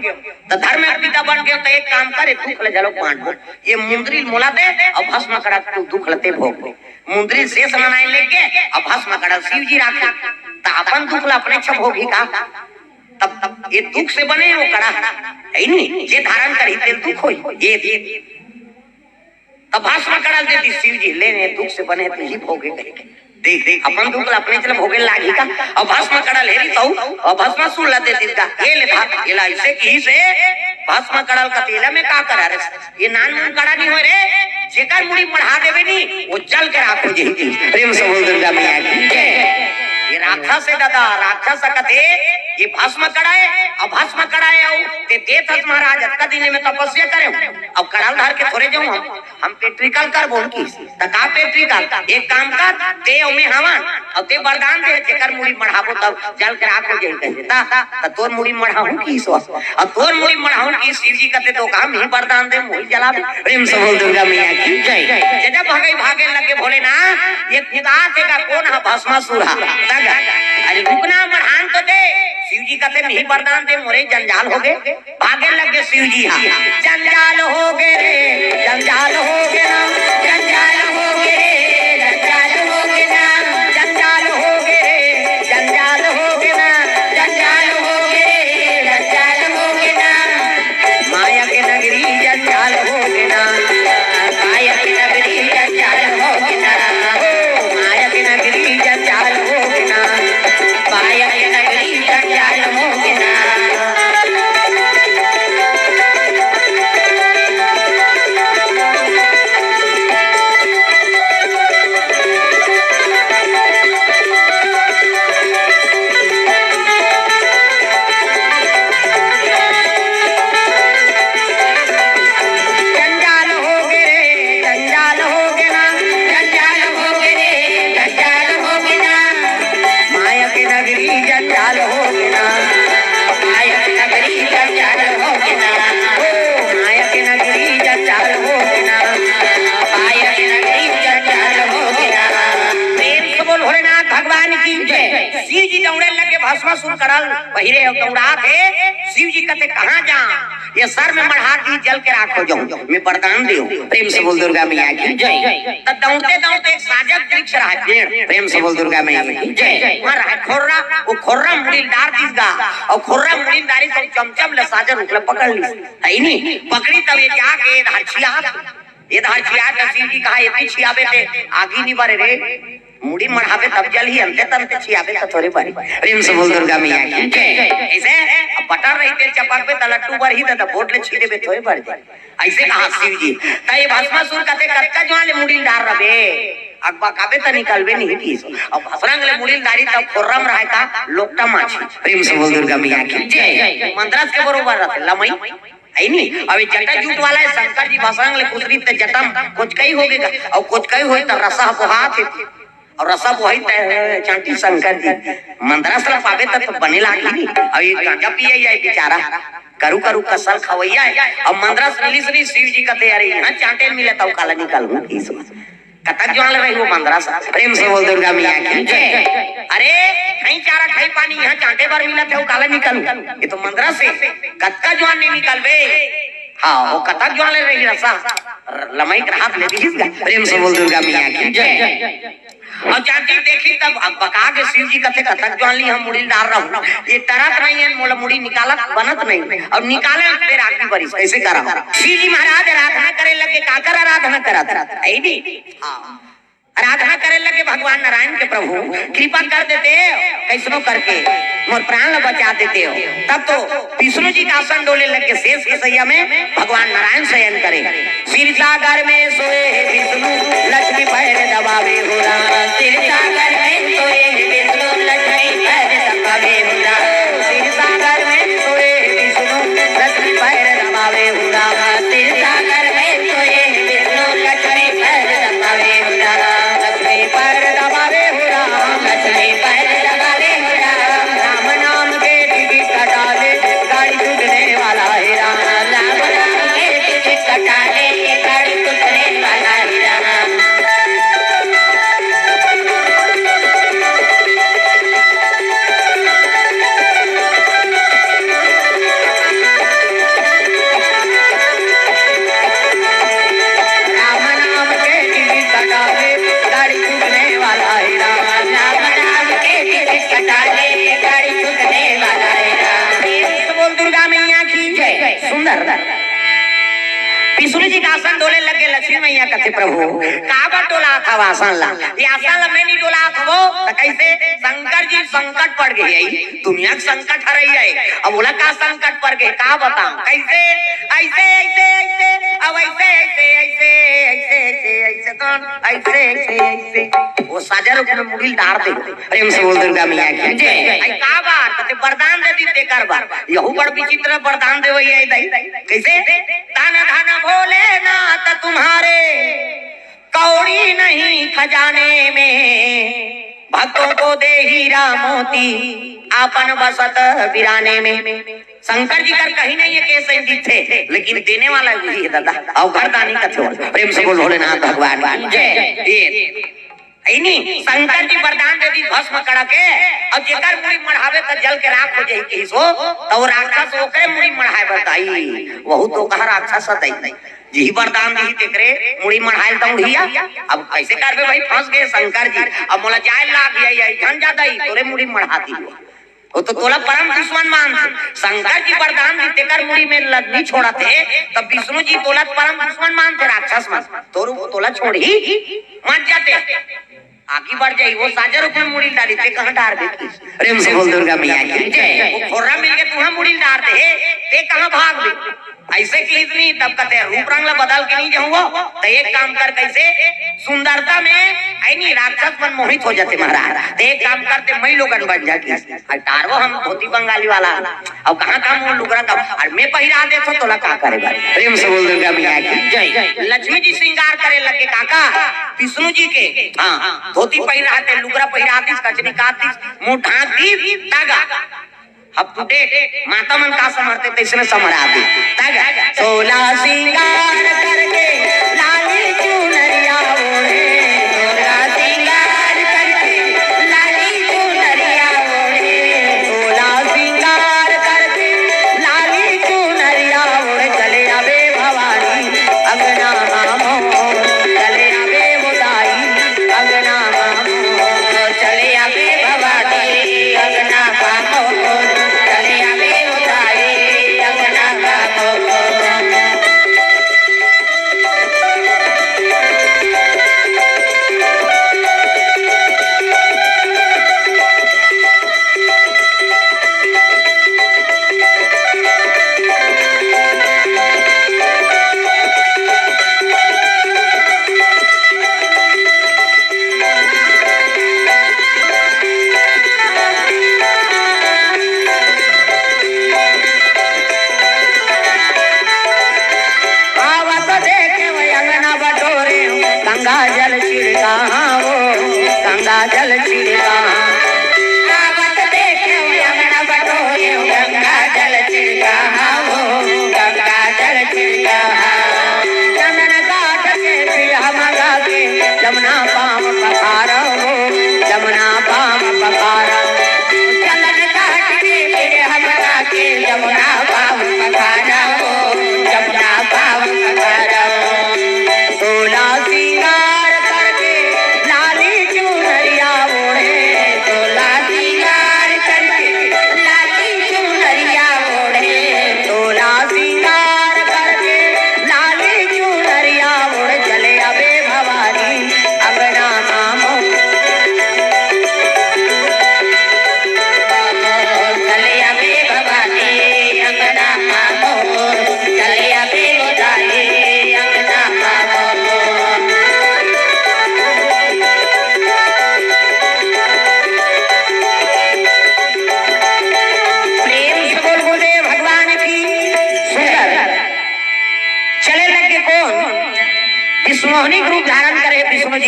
त धर्म के पिता बन गेंव, त एक काम करे, दुख ल घलोक बांटबो। ये मुंदरी ल मोला दे, अउ भस्म कड़ा के दुख ल ते भोग ले। मुंदरी ल शेष नारायण लेगे, अउ भस्म कड़ा ल शिव जी राखे। त अपन दुख ल अपने छ भोगी का? तब, तब ये दुख से बने हे ओ कड़ा, हे नहीं? जे धारण करही तेला दुख होई। ये, ये, तब भस्म कड़ा ल दे दिस शिव जी, ले ने दुख से बने हे, तू ही भोगे कहिके। देख, देख, अपन दुख ल अपने चला भोगे लागही का? अउ भस्म कड़ा ल हेरी तउ, अउ भस्मासुर ल दे दिस का, ये ले भाग, ये ला अइसे किहिस हे, भस्म कड़ा ल कथे एला मैं का करा रे? ये नानमुन कड़ा नहीं होय रे, जेकर मुड़ी मढ़ा देबे नी, ओ जल के राख हो जाही। प्रेम से बोल दुर्गा मैया की जय। ये राक्षस हे दादा, राक्षस कथे, ये भस्म कड़ा हे, अउ भस्म कड़ा हे, अउ ते देत हस महाराज, अतका दिन ले मैं तपस्या करेंव, अब कड़ा ल धर के थोरे जाहूँ हम, हम practical करबो किस। त का practical? एक काम कर, ते अउ मैं हवन, अउ ते वरदान दे, जेकर मुड़ी मढ़ाबो तब जल के राख हो जाही कहिके। त, त तोर मुड़ी मढ़ाहूँ किस, अउ तोर मुड़ी मढ़ाहूँ किस, शिव जी कथे तो का, हम ही वरदान दे, मुड़ी जलाबे। प्रेम से बोल दुर्गा मैया की जय। जब भगई भागे लगे भोलेनाथ, ये कुदाथे का कोन ह? भस्मासुर ह। तब, अरे रुकना, मढ़ान तो दे। शिव जी कथे, मैं ही वरदान दे, मोरे जंजाल होगे। भागे लगे शिव जी हा। जंजाल होगे रे, जंजाल होगे ना, जंजाल होगे रे, जंजाल होगे ना, जंजाल होगे रे, जंजाल होगे ना, जंजाल होगे रे, जंजाल होगे ना। माया के नगरी जंजाल होगे ना, माया के नगरी जंजाल होगे ना, माया के नगरी जंजाल होगे ना, माया के नगरी जंजाल होगे ना। शिव जी दौड़े लगे, भस्मासुर करल पहिरे हो दौड़ात हे। शिव जी कथे, "कहाँ जा? ये सर में मढ़ा दी, जल के राख हो जाऊं, मैं वरदान देहूं।" प्रेम से बोल दुर्गा मैया की जय। त दौड़ते दौड़ते एक साजन वृक्ष रहा, पेड़, प्रेम से बोल दुर्गा मैया की जय। वहाँ रहा खोर्रा, वो खोर्रा मुड़ी डार दिस गा, अउ खोर्रा मुड़ी डारी तो चमचम ले साजन उठले पकड़ ली, है नी? पकड़ी तब ये जाके ये धार छिया, ये धार छिया त शिव जी कहा, "ये भी छियाबे ते आगी नी बरे रे।" मुड़ी मढ़ाबे तब जलही, अंते तंते छियाबे त थोरे बरही। प्रेम से बोल दुर्गा मैया की जय। ऐसे अब बटर रही तेल चपकबे त लट्टू बरही, त बोट ले छी देबे थोरे बर जाय। ऐसे कहा शिव जी। त ये भस्मासुर कथे, "कतका जुआन ले मुड़ी डार रबे? अकबकाबे त निकलबे नहीं किस।" अब भसरंग ले मुड़ी डारी तब खोर्रम रहे का लोकटा माछी। प्रेम से बोल दुर्गा मैया की जय। मंदरस के बरोबर रहते लमई। है नी? अब ये जटा जूट वाला हे, शंकर जी भसरंग ले खुसरी ते जटा म कोचकई होगे गा, अउ कोचकई होई त रसा बोहात हे। अउ रसा बोहाई त चांटी शंकर जी, मंदरस ला पाबे त तो बने लागही नी। अउ ये गांजा पिए हे बेचारा, करू करू कसल खवैया हे। अउ मंदरस मिलिस नी, शिव जी कथे, "अरे इहाँ चांटे मिले त अउ काला निकलहूं?" कतक जुआन ले रही वो मंदरस? प्रेम से बोल दुर्गा मैया की जय। अरे, खई चारा खई पानी इहाँ चांटे बर मिलत हे, अउ काला निकलहूं? ये तो मंदरस हे। कतका जुआन नहीं निकलबे? हाँ, वो कतक जुआन ले रही रसा? लमई के हाथ ले दिस गा। प्रेम से बोल दुर्गा मैया की जय। अउ चांटी देखी तब अकबका के शिव जी कथे, "कतक जुआन ले हम मुड़ी डार रहूं, ये टरत नहीं हे, मोला मुड़ी निकालत बनत नहीं।" अउ निकाले बेर आगी बरिस, कैसे करा? शिव जी महाराज आराधना करे लगे, काकर आराधना करत? है नी? हाँ। आराधना करे लगे भगवान नारायण के, "प्रभु कृपा कर देते हो, कैसनो करके मोर प्राण ल बचा देते हो।" तब तो विष्णु जी का आसन डोले लगे, शेष के सैया में भगवान नारायण शयन करे। क्षीर सागर में सोए हे विष्णु, लक्ष्मी पैर दबावे हो राम। क्षीर सागर में सोए हे विष्णु, लक्ष्मी पैर दबावे हो राम। क्षीर सागर में सोए हे विष्णु, लक्ष्मी पैर दबावे हो राम। क्षीर सागर में सोए हे विष्णु, लक्ष्मी पैर दबावे हो राम। लक्ष्मी पैर दबावे हो राम, लक्ष्मी पैर दबावे हो राम। राम नाम के टिकट कटा ले, गाड़ी छूटने वाला है राम। राम नाम के टिकट कटा ले, गाड़ी छूटने वाला है राम। राम नाम के टिकट कटा ले, गाड़ी छूटने वाला है राम। राम नाम के टिकट कटा ले, गाड़ी छूटने वाला है राम। बोल दुर्गा मैया की जय। सुंदर। विष्णु जी का आसन डोले लगे, लक्ष्मी मैया कथे, "प्रभु, काबर डोलात हव आसन ला? ये आसन ला मैं नहीं डोलात हवों, त कैसे?" शंकर जी संकट पड़ गे हे, दुनिया के संकट हरई हे। अब ओला का संकट पड़ गे, का बताऊं? कैसे? ऐसे, ऐसे, ऐसे, अब ऐसे, ऐसे, ऐसे, ऐसे, ऐसे, कौन? ऐसे, ऐसे, ऐसे। वो साजा रूप में मुड़ी डार दे। प्रेम से बोल दुर्गा मैया की जय। आई का बात? कथे वरदान दे दी तेकर बर। यहू बड़ विचित्र वरदान देवइया हे दाई। कैसे? धन धन भोलेनाथ तुम्हारे, कौड़ी नहीं खजाने में, भक्तों को दे हीरा मोती, आपन बसत बिराने में। शंकर जी कर कहीं नहीं हे, कैसे दिखथे, लेकिन देने वाला वही हे दादा। अउ घर दानी कथे हो। प्रेम से बोल भोलेनाथ भगवान की जय। ये, इनी शंकर जी वरदान दे दी भस्म कड़ा के, अउ जेकर मुड़ी मढ़ावे त जल के राख हो जाही किहिस हो, त वो राक्षस ओकरे मुड़ी मढ़ाए बर दाई। वहू तो कहा राक्षस ह दाई। जिही वरदान दिही तेकरे मुड़ी मढ़ायल दौड़िया। अब कैसे करबे भाई, फंस गे शंकर जी। अब मोला जाय लाग गया, यही झन जादा ही तोरे मुड़ी मढ़ा दी। वो तो तोला परम दुश्मन मानथे। शंकर जी वरदान दी तेकर मुड़ी में लदनी छोड़त हे, तब विष्णु जी तोला परम दुश्मन मानथे, राक्षस मन। तोर वो तोला छोड़ही, मर जाते। आगी बढ़ जाही, वो साजर ऊपर मुड़ी डारी, ते कहाँ डार दे? प्रेम से बोल दुर्गा मैया की जय। वो खोर्रा मिल के तुहा मुड़ी डार दे, ते कहाँ भाग दे? ऐसे की इतनी तब कहते हैं, रूप रंग ला बदल के नहीं जाऊंगा, तो एक काम कर, कैसे सुंदरता में, आई नहीं, राक्षस मन मोहित हो जाते महाराज। तो एक काम करते, मैं लोगन बन जाती। अउ टारवो हम धोती बंगाली वाला, अब कहाँ काम वो लुगरा का, अउ मैं पहिरा देथों तोला का करे बारे? प्रेम से बोल दुर्गा मैया की जय। लक्ष्मी जी श्रृंगार करे लगे काका, विष्णु जी के, हाँ, धोती पहिरा दे, लुगरा पहिरा दिस, कचरी काट दिस, मुंह ढांक दिस, तागा। अब तू देख, माता मन का समरथे, तैसने समरा दिस, तागा। सोला श्रृंगार करके लाली चुनरिया ओढ़े, सोला श्रृंगार करके लाली चुनरिया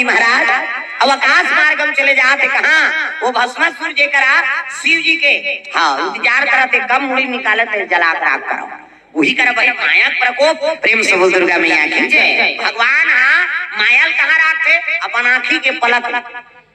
महाराज, अब आकाश मार्ग म चले जात हे। कहाँ? वो भस्मासुर जेकरा शिव जी के, हाँ, इंतजार करत हे, कब मुड़ी निकालत हे, जला के राख करव। उही करा भाई माया के प्रकोप। प्रेम से बोल दुर्गा मैया की जय। भगवान हा माया ल कहाँ राखथे? अपन आँखी के पलक,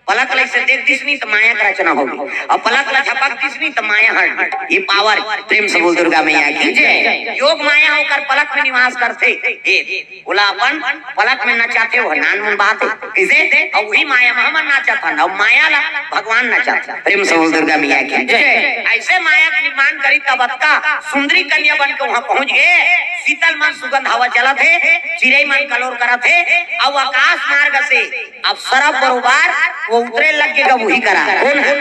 पलक ल अइसे देख दिस नी त माया के रचना होगे, अउ पलक ल झपक दिस नी त माया हट गे। ये पावर। प्रेम से बोल दुर्गा मैया की जय। योग माया ओकर पलक में निवास करथे। हे, ओला अपन पलक में नचाथे, वो नानमुन बात हे। कइसे? अउ उही माया में हमन नाचत हन, अउ माया ला भगवान नचाथे। प्रेम से बोल दुर्गा मैया की जय। अइसे माया के निर्माण करिस तब अतका सुंदरी कन्या बन के उहाँ पहुँच गे। शीतल मन सुगंध हवा चलत हे, चिरई मन कलोर करत हे, अउ आकाश मार्ग से अप्सरा बरोबर वो उतरे लग गे गा उही करा। कोन हे?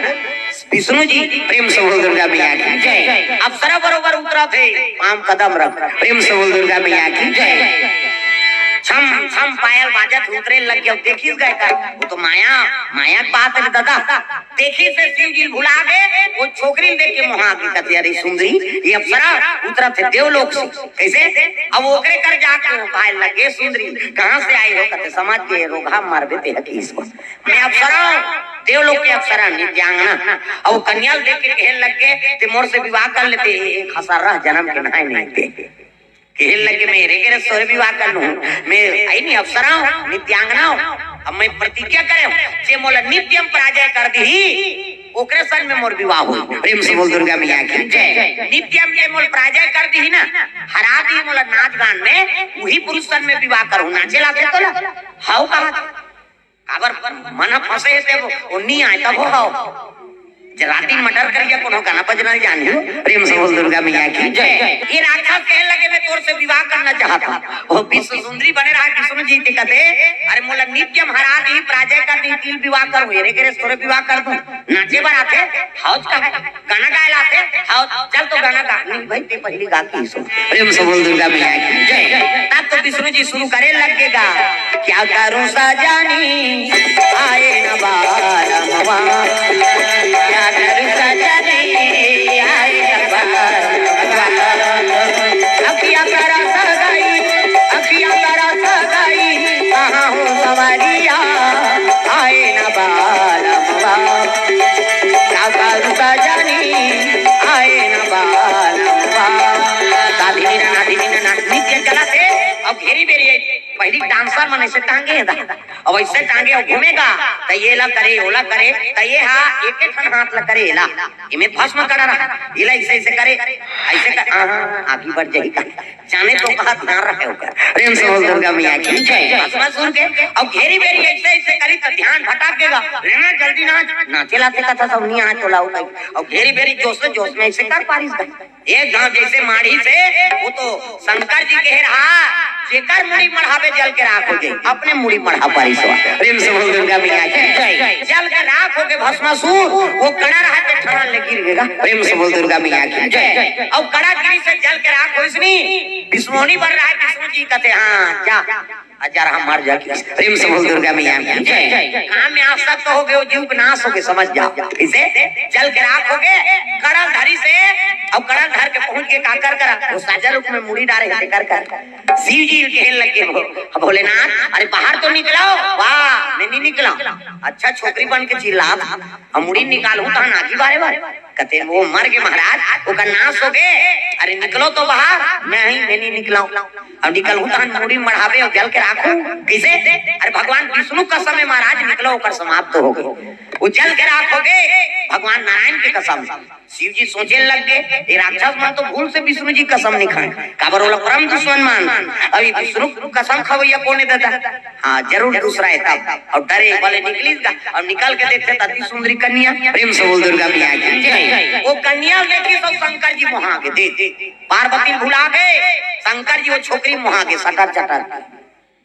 विष्णु जी। प्रेम से बोल दुर्गा मैया की जय। अप्सरा बरोबर उतरत हे, पाँव कदम रख। प्रेम से बोल दुर्गा मैया की जय। छम छम पायल बाजत उतरे लग गे। अब देखिस गा का, वो तो माया, माया के बात हे दादा। देखिस हे शिव जी भुला गे, वो छोकरी ल देख के मोहा गे, कथे, "अरे सुंदरी, ये अप्सरा उतरत हे देवलोक से।" कइसे? अब ओकरे कर जाके वो पाए लगे, "सुंदरी, कहाँ से आई हो?" कथे, "समझ गे, रोगहा मरबे ते हकीस को।" मैं अप्सरा हूँ, देवलोक के अप्सरा, नित्यांगना। अब वो कन्या ल देख के कहे लग गे, "ते मोर से विवाह कर लेते, एक हसर रह जन्म के नहाए नहीं ते।" कहे लग गे, "मैं रे के रे तोर से विवाह कर लूँ, मैं आई नहीं अप्सरा हूँ, नित्यांगना हूँ। अब मैं प्रतिज्ञा करे हूँ, जे मोला नित्यम पराजय कर दिही, ओकरे संग में मोर विवाह होही।" प्रेम से बोल दुर्गा मैया की जय। नित्यम जे मोला पराजय कर दिही ना, हरा दिही मोला नाच गान में, उही पुरुष संग में विवाह करहूँ। नाचे लाथे तोला? हव कहा। काबर मन ह फंसे हे ते वो, वो नी आय तब हो हव। जे राती मर्डर करिया कोनो गाना बजना जानही। प्रेम से बोल दुर्गा मैया की जय। ये राक्षस कहे लगे, "मैं तोर से विवाह करना चाहत हूँ।" वो विश्व सुंदरी बने रहा, विष्णु जी ते कथे, "अरे मोला नित्यम हरा दिही, पराजय कर दिही, तिल विवाह करूँ, एरे के रे तोरे विवाह कर दूँ।" नाचे बर आथे, हव कहा। गाना गाए ला आथे, हव, चल तो गाना गा। नहीं भाई, ते पहली गा के सुन। प्रेम से बोल दुर्गा मैया की जय। तब तो विष्णु जी शुरू करे लग गे गा, "क्या करूं सजनी, आए न बालमवा। क्या करूं सजनी, आए न बालमवा। अखियां तरस गई, अखियां तरस गई, कहाँ हो सवरिया, आए न बालमवा।" क्या करूं सजनी, आए न बालमवा। ता धिमी ना, ना, धिमी ना, ना, नित्य चलत हे। अब घेरी बेरी हे, पहली डांसर मन अइसे टांगे हे दा। अब अइसे टांगे अउ घूमे गा, त ये ला करे, ओला करे, त ये हा एक एक ठन हाथ ला करे, एला। एमे भस्म कड़ा रहा, एला अइसे, अइसे करे, अइसे कर, हाँ, हाँ, आगे बढ़ जाही। जाने तो कहा ध्यान रहे ओकर। प्रेम से बोल दुर्गा मैया की जय। भस्मासुर के, अब घेरी बेरी अइसे, अइसे करी त ध्यान भटक गेगा। लेना जल्दी नाच, नाचे लाथे कथा सब नी आय तो लाओ भाई। अब घेरी बेरी जोश में, जोश में अइसे कर पारिस का। एक घाव जइसे मारिस हे, वो तो शंकर जी कहे रहा, "जेकर मुड़ी मढ़ाबे जल के राख हो जाई।" अपने मुड़ी मढ़ा पारिस हे। प्रेम से बोल दुर्गा मैया की जय। जल के राख होगे भस्मासुर, वो कड़ा रहा ते ठड़ान ले गिर गेगा। प्रेम से बोल दुर्गा मैया की जय। अउ कड़ा गिरिस हे जल के राख होइस नी, विष्णु मोहनी बर रहा हे, विष्णु जी कथे, "हाँ, जा, जा रहा मर जा।" प्रेम से बोल दुर्गा मैया की जय। काम में आसक्त होगे, वो जीव के नाश होगे, समझ जाओ। इसे जल के राख होगे, कड़ा ल धरिस हे, अउ कड़ा ल धर के पहुंच गे काकर करा, वो साजा रूप में मुड़ी डारे हे, कर कर शिव जी कहे लग गे, "भो-, भोलेनाथ, अरे बाहर तो निकलो।" "वाह, मैं नहीं निकला।" "अच्छा, छोकरी बन के चिल्लात, हम मुड़ी निकालहूं तहन आगी बारे बारे।" कथे, "वो मर गे महाराज, ओकर नाश होगे। अरे निकलो तो बाहर।" "नहीं, मैं नहीं निकलाऊं। अब निकलहूं तहन मुड़ी मढ़ाबे अउ जल के राखहूं।" "कइसे?" "अरे भगवान विष्णु कसम हे महाराज, निकलो, ओकर समाप्त होगे। वो जल के राख होगे, भगवान नारायण के कसम।" शिव जी सोचे लग गे, "ये राक्षस मन तो भूल से विष्णु जी कसम नहीं खाए, काबर ओला परम दुश्मन मान। अभी विष्णु कसम खवैया कोन हे दादा? हाँ, जरूर दूसरा हे तब।" अउ डरे वाले निकलिस गा, अउ निकल के देखथे त अति सुंदरी कन्या। प्रेम से बोल दुर्गा मैया की जय। वो कन्या ल देखिस अउ शंकर जी मोहा गे, दे, दे। पार्वती भुला गे, शंकर जी वो छोकरी मोहा गे, सटर चटर।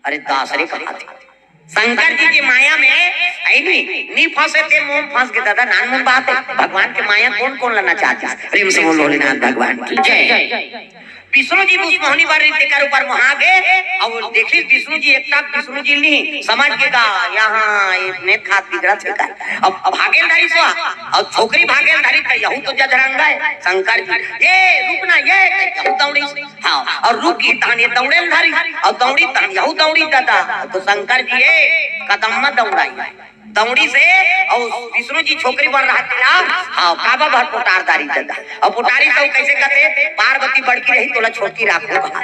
अरे दास रे कहा थे। शंकर जी के माया में, आई नहीं, नहीं फंसे ते मोह फंस गे दादा, नानमुन बात हे। भगवान के माया कोन कोन ला नचा दिस। प्रेम से बोल भोलेनाथ भगवान की जय। विष्णु जी बिसमोहनी बर तेकर ऊपर मोहा गे, अउ देखिस विष्णु जी, एक टक विष्णु जी नी समझ गे गा, यहाँ ए नेत खात बिगड़त हे का। अब, अब भागेल धरिस वा, अउ छोकरी भागेल धरिस त यहू तो जजरंगा हे शंकर जी। "ये रुक ना, ये," कहिके यहू दौड़िस। हाँ, अउ रुक गे तहन ये दौड़े ल धरिस, अउ दौड़िस तहन यहू दौड़िस दादा। तो शंकर जी ए कदम म दौड़ाई। दौड़िस हे, अउ विष्णु जी छोकरी बर रहत ला, हाँ, काबा भर पोटार डारिस दादा। अउ पोटारिस त कइसे कथे, "पार्वती बड़की रही, तोला छोटकी राखहूं" कहा।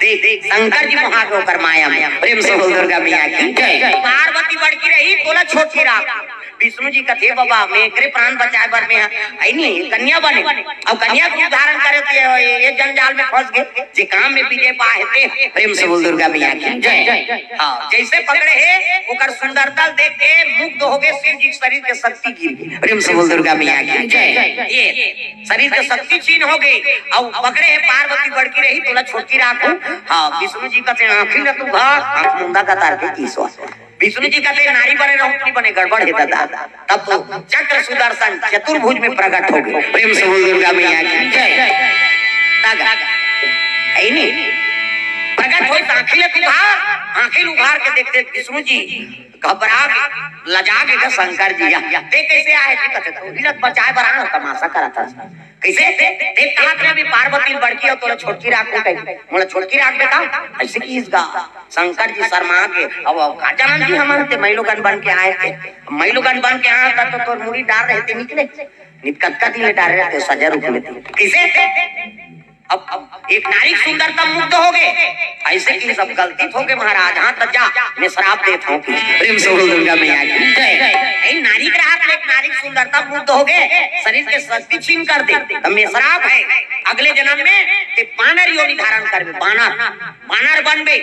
देख, देख, शंकर जी मोहा गे ओकर माया में। प्रेम से बोल दुर्गा मैया की जय। "पार्वती बड़की रही, तोला छोटकी राखहूं।" विष्णु जी कथे, "बाबा, मैं एकरे प्राण बचाए बर मैं ह-, आई नहीं, कन्या बने।" अउ कन्या के रूप धारण करे त ये, ये जंजाल में फंस गे, जे काम में विजय पाए हे ते। प्रेम से बोल दुर्गा मैया की जय। हाँ, जइसे पकड़े हे, ओकर सुंदरता ल देख के मुग्ध हो गे, शिव जी के शरीर के शक्ति गिर गे। प्रेम से बोल दुर्गा मैया की जय। ये शरीर के शक्ति छीन हो गे, अउ पकड़े हे पार्वती बड़की रही, तोला छोटकी राखहूं। हाँ, विष्णु जी कथे, "आँखी ल तू भर, आँख मुंदा कतार के ईश्वर।" विष्णु जी कथे, "नारी बने रहूं, नहीं बने, गड़बड़ हे दादा।" तब तो चक्र सुदर्शन चतुर्भुज में प्रकट हो गे। प्रेम से बोल दुर्गा मैया की जय। दादा, है नहीं? प्रकट होइस त आँखी ल उघार, आँखी ल उघार के देखथे विष्णु जी घबरा गे, लजा गे गा शंकर जी। "या, या, ते कइसे आए?" जी कथे, "तोही ल बचाए बर आना, तमाशा करत हस।" कइसे? ते कहत रहे अभी पार्वती ल बड़की अउ तोला छोटकी राखहूं कहिके, मोला छोटकी राख बेटा, अइसे किहिस गा। शंकर जी शर्मा गे, अब, अब का जानन जी हमन ते मइलोगन बन के आए थे, मइलोगन बन के आए त तो तोर मुड़ी डार रहे ते निकले, नित कतका दिन ले डारे रहे ते सजा रूप में ते। कइसे? अब, अब एक नारी के सुंदरता मुग्ध हो गे, अइसे किहिस अब गलती हो गे महाराज, हाँ त जा, मैं श्राप देत हूँ कि प्रेम से बोल दुर्गा मैया की जय। ए नारी के रहत ले एक नारी के सुंदरता मुग्ध हो गे, शरीर के शक्ति छीन कर दे, त मैं श्राप हे, अगले जनम में ते बानर योनि धारण करबे, बानर, बानर बनबे,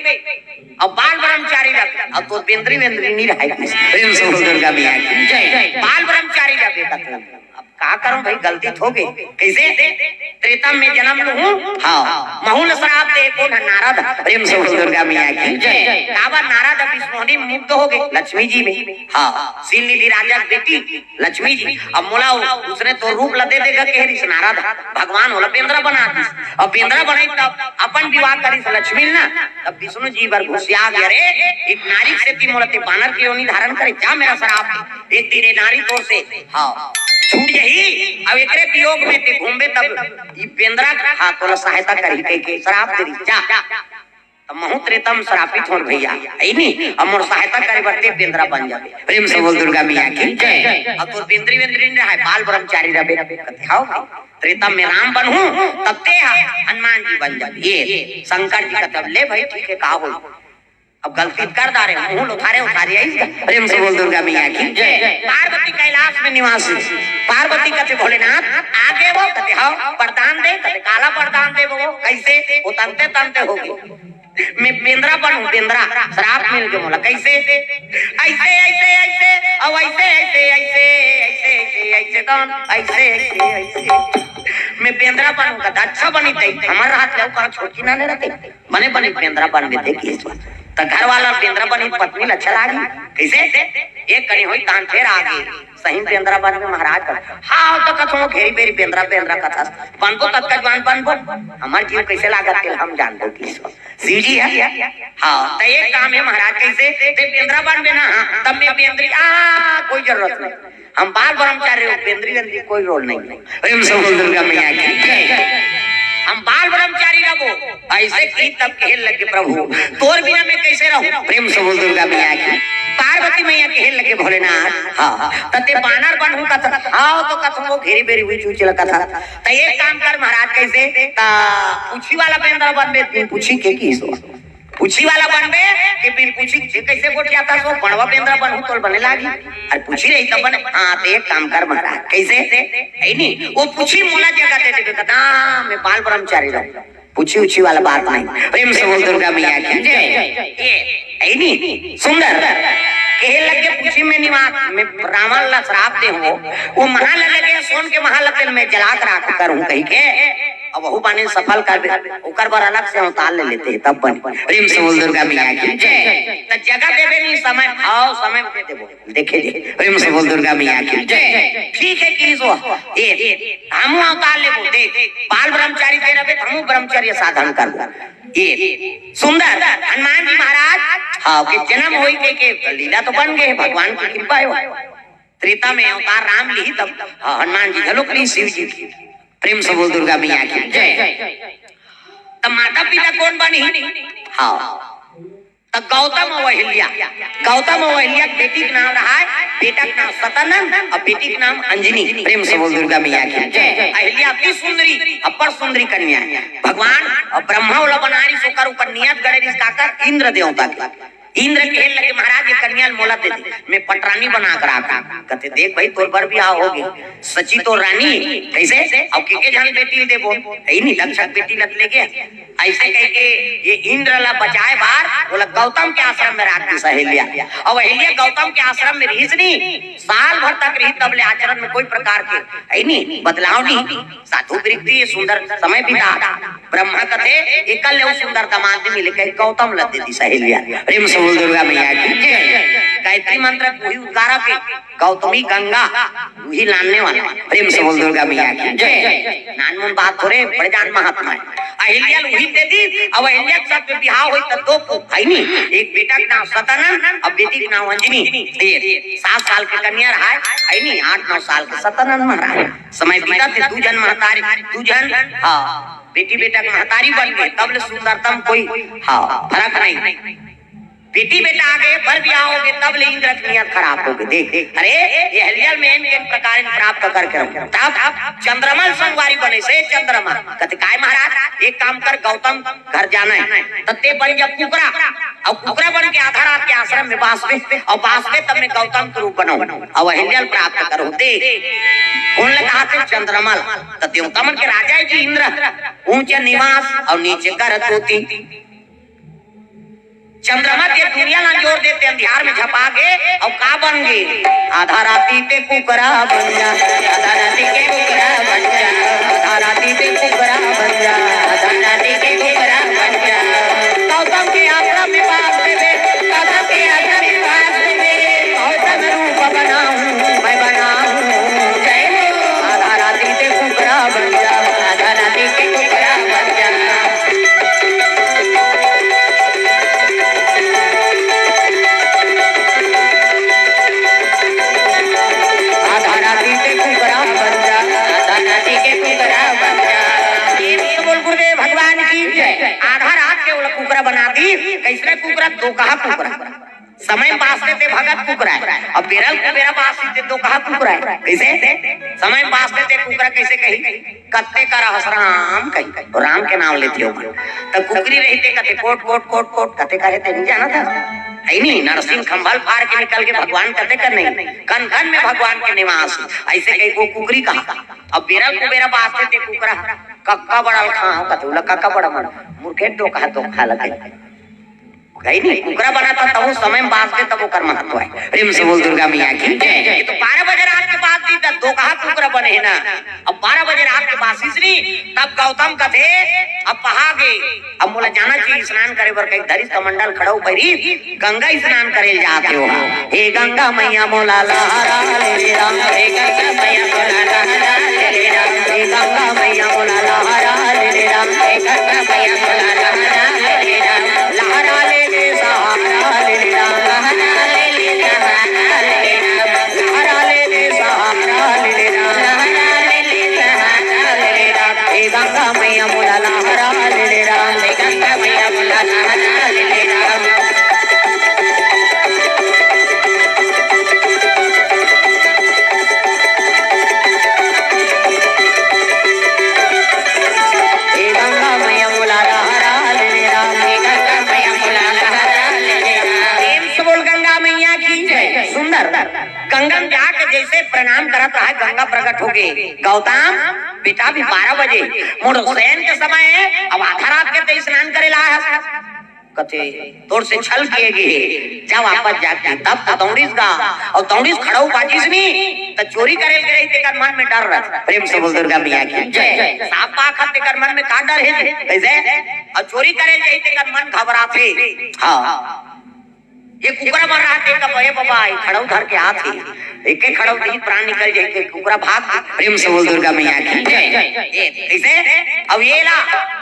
अउ बाल ब्रह्मचारी रह, अउ तोर बेंदरी वेंदरी नहीं रहय। प्रेम से बोल दुर्गा मैया की जय। बाल ब्रह्मचारी रह बेटा तू। अब का करंव भाई, गलती हो गे। कइसे? त्रेता में जनम लूहूं। हाँ। महूं ल श्राप दे कोन ह? नारद। प्रेम से बोल दुर्गा मैया की जय। काबर नारद अब बिसमोहनी मुग्ध हो गे लक्ष्मी जी में। हाँ। शील निधि राजा के बेटी लक्ष्मी जी। अब मोला उ-, उसने तो रूप ल दे देगा कहे रिहिस नारद। भगवान ओला बेंदरा बना दिस। अब बेंदरा बनाई तब अपन विवाह करिस लक्ष्मी ल ना। तब विष्णु जी बर घुसिया गे, "अरे, एक नारी के सेती मोला ते बानर के योनि धारण करे, जा मेरा श्राप हे। एक दिन ये नारी तोर से, हाँ, छूट जही, अउ एकरे वियोग में ते घूमबे तब ई बेंदरा, हाँ, तोला सहायता करही," कहिके श्राप दे दिस, "जा।" त महूं त्रेता म श्रापित हों भैया, हे नी? अब मोर सहायता करे बर ते बेंदरा बन जाबे। प्रेम से बोल दुर्गा मैया की जय। अब तोर बेंदरी वेंदरी नहीं रहय, बाल ब्रह्मचारी रहबे। कथे, "हव भाई, त्रेता में राम बनहूं, तब ते ह हनुमान जी बन जाबे।" ये शंकर जी कथे, "ले भाई, ठीक हे, का होही?" अब गलती कर डारे, मुंह उठारे उठारे आई। प्रेम से बोल दुर्गा मैया की जय। पार्वती कैलाश में निवासी। पार्वती कथे, "भोलेनाथ, आगे वो?" कथे, "हव।" "वरदान दे?" कथे, "काला वरदान दे वो?" "कइसे?" "वो तंते तंते हो गे।" "मैं बेंदरा बनहूं, बेंदरा, श्राप मिल गे मोला।" "कइसे?" "अइसे, अइसे, अइसे, अउ अइसे, अइसे, अइसे, अइसे, अइसे, अइसे, कौन? अइसे, अइसे, अइसे।" "मैं बेंदरा बनहूं," कथे, "अच्छा बनी तई, हमर रहत ले अउ कहाँ छोटकी नाने रहते, बने बने बेंदरा बनबे ते किहिस।" त घर वाला बेंदरा बनी, पत्नी ल अच्छा लागी, कइसे? एक कनी होई, तहन फेर आगे सही बेंदरा बनबे महाराज कर। हाँ, त कथों घेरी बेरी बेंदरा, बेंदरा कथस, "बनबो ततका जुवान बनबो, हमर जीव कइसे लागत तेला हम जानबो," किहिस। शिव जी हे। हाँ, त एक काम हे महाराज, कइसे? ते बेंदरा बनबे ना, हाँ, तब मैं बेंदरी, आ, कोई जरूरत नहीं। हम बाल ब्रह्मचारी हो, बेंदरी वेंदरी कोई रोल नहीं। प्रेम से बोल दुर्गा मैया की जय। हम बाल ब्रह्मचारी रहबो। अइसे कहिस तब कहे लगे, "प्रभु, तोर बिना मैं कइसे रहूं?" प्रेम से बोल दुर्गा मैया की। पार्वती मैया कहे लगे, "भोलेनाथ, हाँ, त ते बानर बनहूं कथस?" "हाँ, त कथों वो घेरी बेरी हुई चूची ल कथस।" "त एक काम कर महाराज, कइसे?" "त पूछी वाला बेंदरा बनबे, बिन पूछी के किहिस?" पूछी वाला बनबे कि बिन पूछी के कइसे गोठियाथस? बड़वा बेंदरा बनहूं तोला बने लागी। अरे पूछी रही तब बने। हाँ, त एक काम कर महाराज, कइसे? हे नी, वो पूछी मोला जगह दे देबे, कथस, "हाँ, मैं बाल ब्रह्मचारी रहूं।" पूछी उछी वाला बात नहीं। प्रेम से बोल दुर्गा मैया की जय। ये, हे नी, सुंदर। कहे लगे, "पूछी में निवास, मैं रावण ला श्राप दे हूं, वो महल लगे, सोन के महल ल मैं जला के राख करूं," कहिके अब वहू बने सफल करबे, ओकर बर अलग से अवतार ले लेते हैं, तब बने। प्रेम से बोल दुर्गा मैया की जय। त जगह देबे नहीं, समय, आओ समय दे देबो। देखे दे, प्रेम से बोल दुर्गा मैया की जय। ठीक है कि सो, ए, हमू अवतार लेबो, देख, बाल ब्रह्मचारी दे रहे, हमू ब्रह्मचर्य साधन करबो। ए, सुंदर हनुमान जी महाराज, हाँ, के जन्म होई के, के लीला तो बन गए, भगवान की कृपा है। त्रेता में अवतार राम ली, तब, हाँ, हनुमान जी घलोक ली शिव जी की। प्रेम से बोल दुर्गा मैया की जय। तब माता पिता कौन बनी? हाँ, तब गौतम अउ अहिल्या। गौतम अउ अहिल्या के बेटी के नाम रहा है, बेटा के नाम सतानंद अउ बेटी के नाम अंजनी। प्रेम से बोल दुर्गा मैया की जय। अहिल्या अति सुंदरी, अपर सुंदरी कन्या है। भगवान अउ ब्रह्मा ओला बना रहिस, ओकर ऊपर नियत गड़े रहिस काकर, इंद्र देवता के। इंद्र कहे लगे, "महाराज, ये कन्या ल मोला दे दे, मैं पटरानी बना कर रखा।" कहते, "देख भाई, तोर बर बिहाव होगे, सची तोर रानी, कैसे? अब के के झन बेटी ल देबो, है नहीं, लक्षक बेटी ल ले गया।" ऐसे कह के ये इंद्र ला बचाए बार बोला, गौतम के आश्रम में राख दिस अहिल्या। अब अहिल्या गौतम के आश्रम में रहिस नहीं, साल भर तक रही, तब ले आचरण में कोई प्रकार के, है नहीं, बदलाव नहीं। साधु वृत्ति, सुंदर समय बिता। ब्रह्मा कथे, "एकर ले अउ सुंदर दामाद मिले," कहि गौतम ल दे दिस अहिल्या। प्रेम से बोल दुर्गा मैया की जय। गायत्री मंत्र के उही उद्गारक हे, गौतमी गंगा, उही लानने वाला। प्रेम से बोल दुर्गा मैया की जय। नानमुन बात थोरे, बड़े जान महात्मा हे। अहिल्या ल उही दे दिस, अब अहिल्या के साथ में बिहाव होई त दो पुत, है नी? एक बेटा के नाम सतानंद, अब बेटी के नाम अंजनी। ये सात साल के कन्या रहा है, है नी? आठ नौ साल के सतानंद महाराज। समय बीतत हे, दू झन महतारी, दू झन, हाँ, बेटी बेटा के महतारी बन गए, तब ले सुंदरतम कोई, हाँ, फरक नहीं। बेटी बेटा आ गए, बर बिहाव हो गए, तब ले इंद्र के नियत खराब हो गए। देख, अरे, ये अहिल्या ल मैं एन प्रकार प्राप्त करके रहूं। तब चंद्रमा ल संगवारी बने से चंद्रमा कहते, "काय महाराज, एक काम कर, गौतम घर जाना है, त तें बन जा कुकरा, अउ कुकरा बन के आधा रात के आश्रम में बासबे, अउ बासबे तब मैं गौतम के रूप बनाऊं, अउ अहिल्या ल प्राप्त करूं।" देख, कोन ल कहाथे? चंद्रमा ल। त देवता मन के राजा हे जी इंद्र, ऊंच निवास अउ नीच करतूती। चंद्रमा के दुनिया ल अंजोर देते, अंधियार में झपा गे, अउ का बन गे? आधा राती ते कुकरा बन जा, आधा राती के कुकरा बन जा, आधा राती ते कुकरा बन जा, आधा राती के कुकरा बन जा। गौतम के आश्रम में बास देबे, गौतम के आश्रम में बास देबे, गौतम रूप बनाऊं मैं बनाऊं। जय हो। आधा राती ते कुकरा बन जा, आधा राती के कुकरा बन जा। आधा राती के कुकरा बन जा, आधा राती के कुकरा बन जा। ये बोल गुरुदेव भगवान की जय। आधा रात के ओला कुकरा बना दिस, कैसने कुकरा? दोकहा कुकरा। समय बासते ते भगत कुकरा हे, अउ बेरा ल कुबेरा बासिस ते दोकहा कुकरा हे। कैसे? समय बासते ते कुकरा कैसे कही? "कत्ते कर हस राम" कही, राम के नाम लेथे हो। त कुकरी रहिथे कथे, "कोट, कोट, कोट, कोट", कत्ते कर हे ते नहीं जानत हस? है नहीं, नरसिंह खंभा ल फार के निकल गे भगवान कत्ते कर नहीं, कन कन में भगवान के निवास हे। ऐसे कही वो कुकरी कहा। अउ बेरा ल कुबेरा बासते ते कुकरा, "कक्का बड़ा ल खाओ", कथे ओला कक्का बड़ा मन, मूर्खे दोकहा दोकहा लगे। कही नहीं, कुकरा बनाथे तब समय बासते तब ओकर महत्व हे। प्रेम से बोल दुर्गा मैया की जय। ये तो बारह बजे रात के बात थी, तब दोकहा कुकरा बने हे ना। अब बारह बजे रात के बासिस नहीं, तब गौतम कथे, "अब पहा गे, अब मोला जाना चाहिए स्नान करे बर," कही धरिस कमंडल खड़ा ऊपर ही, "गंगा स्नान करे जात हो।" हे गंगा मैया मोला लहरा ले रे राम, हे गंगा मैया मोला लहरा ले रे राम, हे गंगा मैया मोला लहरा ले रे राम, हे गंगा मैया मोला लहरा ले रे राम, लहरा ले ले सहारा ले रे राम, लहरा ले ले सहारा ले रे राम, लहरा ले ले सहारा ले रे राम, लहरा ले ले सहारा ले रे राम, हे गंगा मैया मोला लहरा ले रे राम, हे गंगा मैया मोला लहरा ले रे राम। हे गंगा मैया मोला लहरा ले रे राम, हे गंगा मैया मोला लहरा ले रे राम। प्रेम से बोल गंगा मैया की जय। सुंदर। गंगा में जाके जैसे प्रणाम करत रहा, गंगा प्रकट हो गए। "गौतम, बेटा, अभी बारह बजे, मोर शयन के समय हे, अब आधा रात के ते स्नान करे ला हस।" कथे, "तोर से छल किए गे हे, जा वापस जाके।" तब तो दौड़िस गा, अउ दौड़िस खड़ऊ बाजिस नी, त चोरी करे के रही, तेकर मन में डर रह। प्रेम से बोल दुर्गा मैया की जय। सांप पाखा तेकर मन में का डर हे जी? कइसे? अउ चोरी करे जाही, तेकर मन घबराथे। हाँ। ये कुकरा मन रहा, तेकर बे बाबा, ये खड़ऊ धर के आथे। एके खड़ऊ दी, प्राण निकल जाही, ते कुकरा भाग। प्रेम से बोल दुर्गा मैया की जय। ये, कइसे? अब ये ला,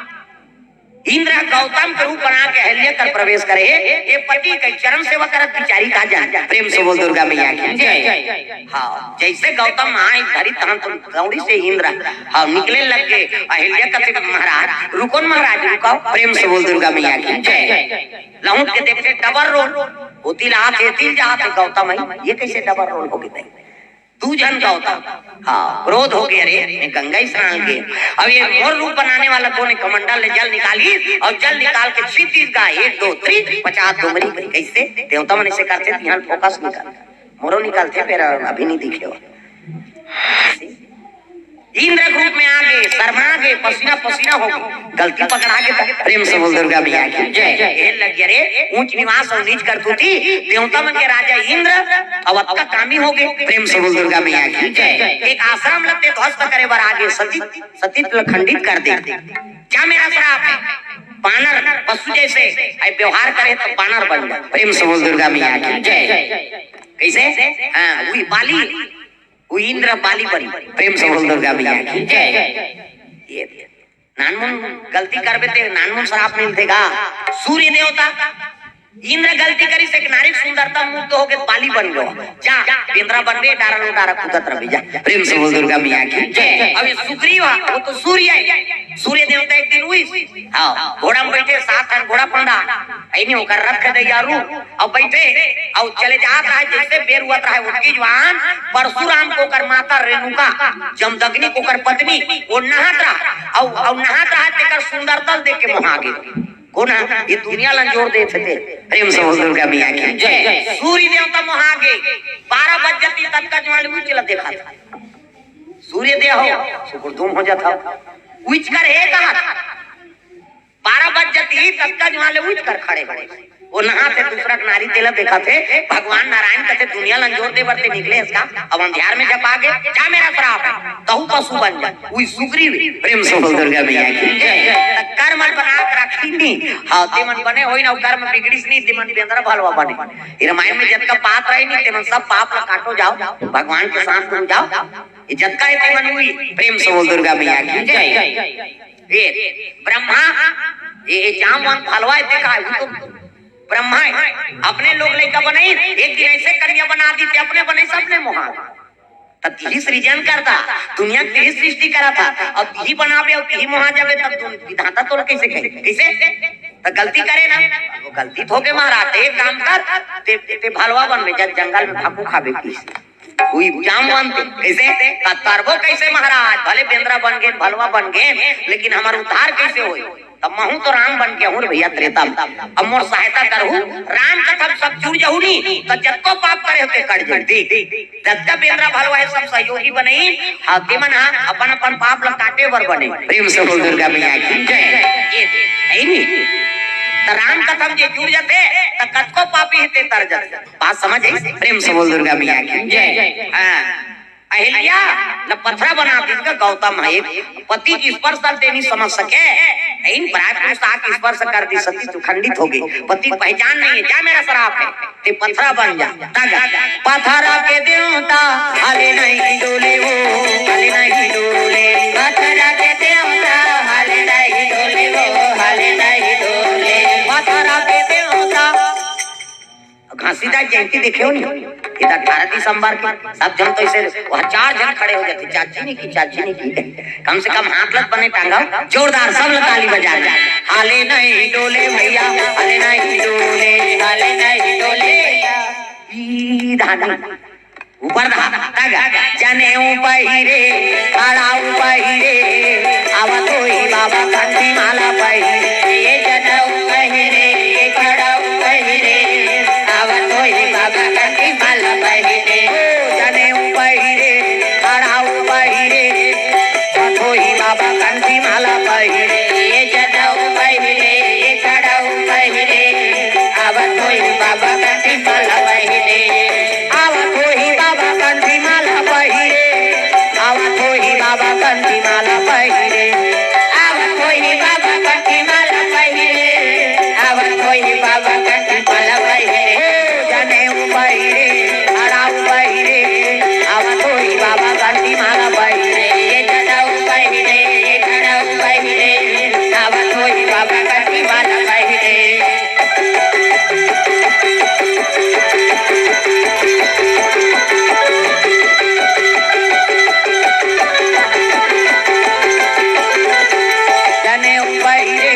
इंद्र ह गौतम के रूप बना के अहिल्या कर प्रवेश करे हे। ये पति के चरण सेवा करत बिचारी का जान। प्रेम से बोल दुर्गा मैया की जय। हाँ, जइसे गौतम आए धरी तहन तो दौड़िस इंद्र। हाँ, निकले लग गे। अहिल्या कथे, "महाराज, रुको न महाराज, रुको।" प्रेम से बोल दुर्गा मैया की जय। लहुट के देखथे डबल रोल, ओती ला आथे, एती ला जाथे गौतम है, ये कइसे डबल रोल हो गे? दू झन गौतम। हाँ, क्रोध हो गे, "अरे, मैं गंगा स्नान गे, अब ये मोर रूप बनाने वाला कोन हे?" कमंडल ले जल निकालिस अउ जल निकाल के छितिस गा, एक, दो, three, पचास डोमरी परी। कइसे? देवता मन अइसे करथे, ध्यान focus निकल, मोरो निकलथे, फेर अभी नहीं दिखे हो। इंद्र रूप में आ गे, शर्मा गे, पसीना पसीना हो गे, गलती पकड़ा गे। त प्रेम से बोल दुर्गा मैया की जय। ये लग गे रे, ऊंच निवास अउ नीच करतूती, देवता मन के राजा इंद्र, अउ अतका कामी हो गे। प्रेम से बोल दुर्गा मैया की जय। एक आश्रम ल ते ध्वस्त करे बर आ गे, सती, सती ल खंडित कर दे। क्या मेरा श्राप है? बानर, पशु जैसे, ऐ व्यवहार करे त बानर बन जा। प्रेम से बोल दुर्गा मैया की जय। कइसे? हाँ, वही बाली, वो इंद्र बाली बनी। प्रेम से बोल दुर्गा मैया की जय। ये नानमुन गलती करबे ते नानमुन श्राप मिलथे गा। सूर्य देवता, इंद्र गलती करिस, एक नारी सुंदरता मुग्ध होके बाली बन गो। जा, बेंदरा बनबे, डारा लो डारा कूदत रहिबे, जा। प्रेम से बोल दुर्गा मैया की जय। अब ये सुग्रीव, वो तो सूर्य है, सूर्य देवता एक दिन हुई, हाँ, घोड़ा में बैठे, सात ठन घोड़ा फंदा, ऐनी ओकर रख दे यारू, अउ बैठे, अउ चले जात रहे, जइसे बेर हुवत रहे, ओतकी जुवान परशुराम के ओकर माता रेणुका, जमदग्नि के ओकर पत्नी, वो नहात रहा, अउ, अउ नहात रहा, तेकर सुंदरता ल देख के मोहा गे। कोन ह? ये दुनिया ल अंजोर देथे ते। प्रेम से बोल दुर्गा मैया की जय। सूर्य देवता मोहा गे, बारह बज जाती, ततका जुवान ले उइच ल देखत हे। सूर्य देव हो, सुकुर धूम हो जात हो। उइच कर हे कहा था। बारह बज जाती, ततका जुवान ले उइच कर खड़े हो। वो नहाथे, दूसरा के नारी तेला देखथे, भगवान नारायण कथे, "दुनिया ल अंजोर दे बर ते निकले हस का, अब अंधियार में झपा गे, जा मेरा श्राप है, तहू पशु बन जा।" उही सुग्रीव, प्रेम से बोल दुर्गा मैया की जय। त कर्म बना के रखी नी, हाँ, तेमन बने होई ना, कर्म बिगड़िस नी, तेमन बेंदरा भलवा बने। ये रामायण में जतका पात्र है नी, तेमन सब पाप ला काटो जाओ, भगवान के साथ तुम जाओ। ये जतका है तेमन हुई, प्रेम से बोल दुर्गा मैया की जय। ये ब्रह्मा, ये, ये जामवंत भलवा है, देखा है, वो तो ब्रह्मा है, अपने लोग लइका बनाई, एक दिन ऐसे कन्या बना दी ते अपने बने, सबने मोहा। तब तिही सृजन करता, दुनिया के तिही सृष्टि करा था, अब तिही बनाबे अउ तिही मोहा जाबे, तब तुम विधाता तोला कइसे कहे? कइसे? त गलती करे ना, वो गलती तो होगे महाराज, ते एक काम कर, ते, ते भलवा बनबे, जा जंगल में भाकू खाबे पीस। कोई जामवंत, कइसे? त तरबो कइसे महाराज, भले बेंदरा बन गे, भलवा बन गे, लेकिन हमर उद्धार कइसे होई? तब महूं तो राम बन के हूं रे भैया त्रेता में। अब मोर सहायता करहू, राम कथा में सब जुड़ जहू नी, त जतको पाप करे होते कट जाई। देख, जतका बेंदरा भलवा है सब सहयोगी बनई, हाँ, तेमन हा अपन अपन पाप ला काटे बर बने। प्रेम से बोल दुर्गा मैया की जय। ये, है नी? त राम कथा में जे जुड़ जाथे, त कतको पापी हे ते तर जाथे। बात समझ आई? प्रेम से बोल दुर्गा मैया की जय। हाँ। अहिल्या ल पथरा बना दिस गा गौतम ह। एक पति के स्पर्श ल ते नहीं समझ सके, इन पराय पुरुष आके स्पर्श कर दिस, सती तो खंडित हो गे। पति के पहचान नहीं है, जा मेरा श्राप है, ते पथरा बन जा। तग पथरा के देवता हले नहीं डोले वो, हले नहीं डोले। पथरा के देवता हले नहीं डोले वो, हले नहीं डोले। पथरा के देवता घासीदास जयंती देखे हो नी? इधर अठारह दिसंबर के सब झन तो ऐसे वहाँ चार झन खड़े हो जाते, चाची नहीं की, चाची नहीं की। कम से कम हाथ लत बने टांगा, जोरदार सब लोग ताली बजाना। हाले नहीं डोले भैया, हाले नहीं डोले, हाले नहीं डोले। ई धानी ऊपर धा-, तग जनेऊ पहिरे, खड़ाऊ पहिरे, आवत होई बाबा कंठी माला पहिरे। ये जनेऊ पहिरे, ये खड़ाऊ पहिरे, आवत होई बाबा कंठी माला पहिरे। ओ जनेऊ पहिरे, खड़ाऊ पहिरे, आवत होई बाबा कंठी माला पहिरे। ये जनेऊ पहिरे, ये खड़ाऊ पहिरे, होही बाबा कंठी माला पहिरे, आवत होही बाबा कंठी माला पहिरे, आवत होही बाबा कंठी माला पहिरे, आवत होही बाबा कंठी माला पहिरे, आवत होही बाबा कंठी माला पहिरे। हो जनेऊ पहिरे, अड़ाऊ पहिरे, आवत होही बाबा कंठी माला पहिरे, ये जनेऊ पहिरे, ये जनेऊ पहिरे, आवत होही बाबा कंठी माला पहिरे। जनेऊ पहिरे,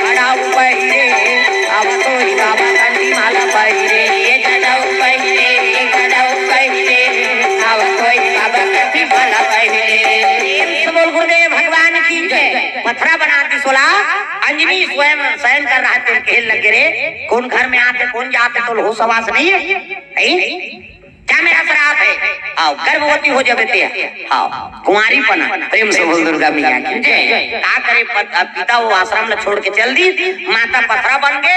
अड़ाऊ पहिरे, आवत होही बाबा कंठी माला पहिरे, ये जनेऊ पहिरे, ये जनेऊ पहिरे, आवत होही बाबा कंठी माला पहिरे। प्रेम से बोल गुरुदेव भगवान की जय। पथरा बना दिस ओला, अंजनी स्वयं शयन कर रहा तेला कहे लगे रे, कोन घर में आते, कोन जाते, तोला होस हवास नहीं है? नहीं? क्या मेरा श्राप है? आओ, गर्भवती हो जाबे ते। आओ, कुंवारी पना। प्रेम से बोल दुर्गा मैया की जय। का करे, पत-, अब पिता वो आश्रम ला छोड़ के चल दिस, माता पथरा बन गे,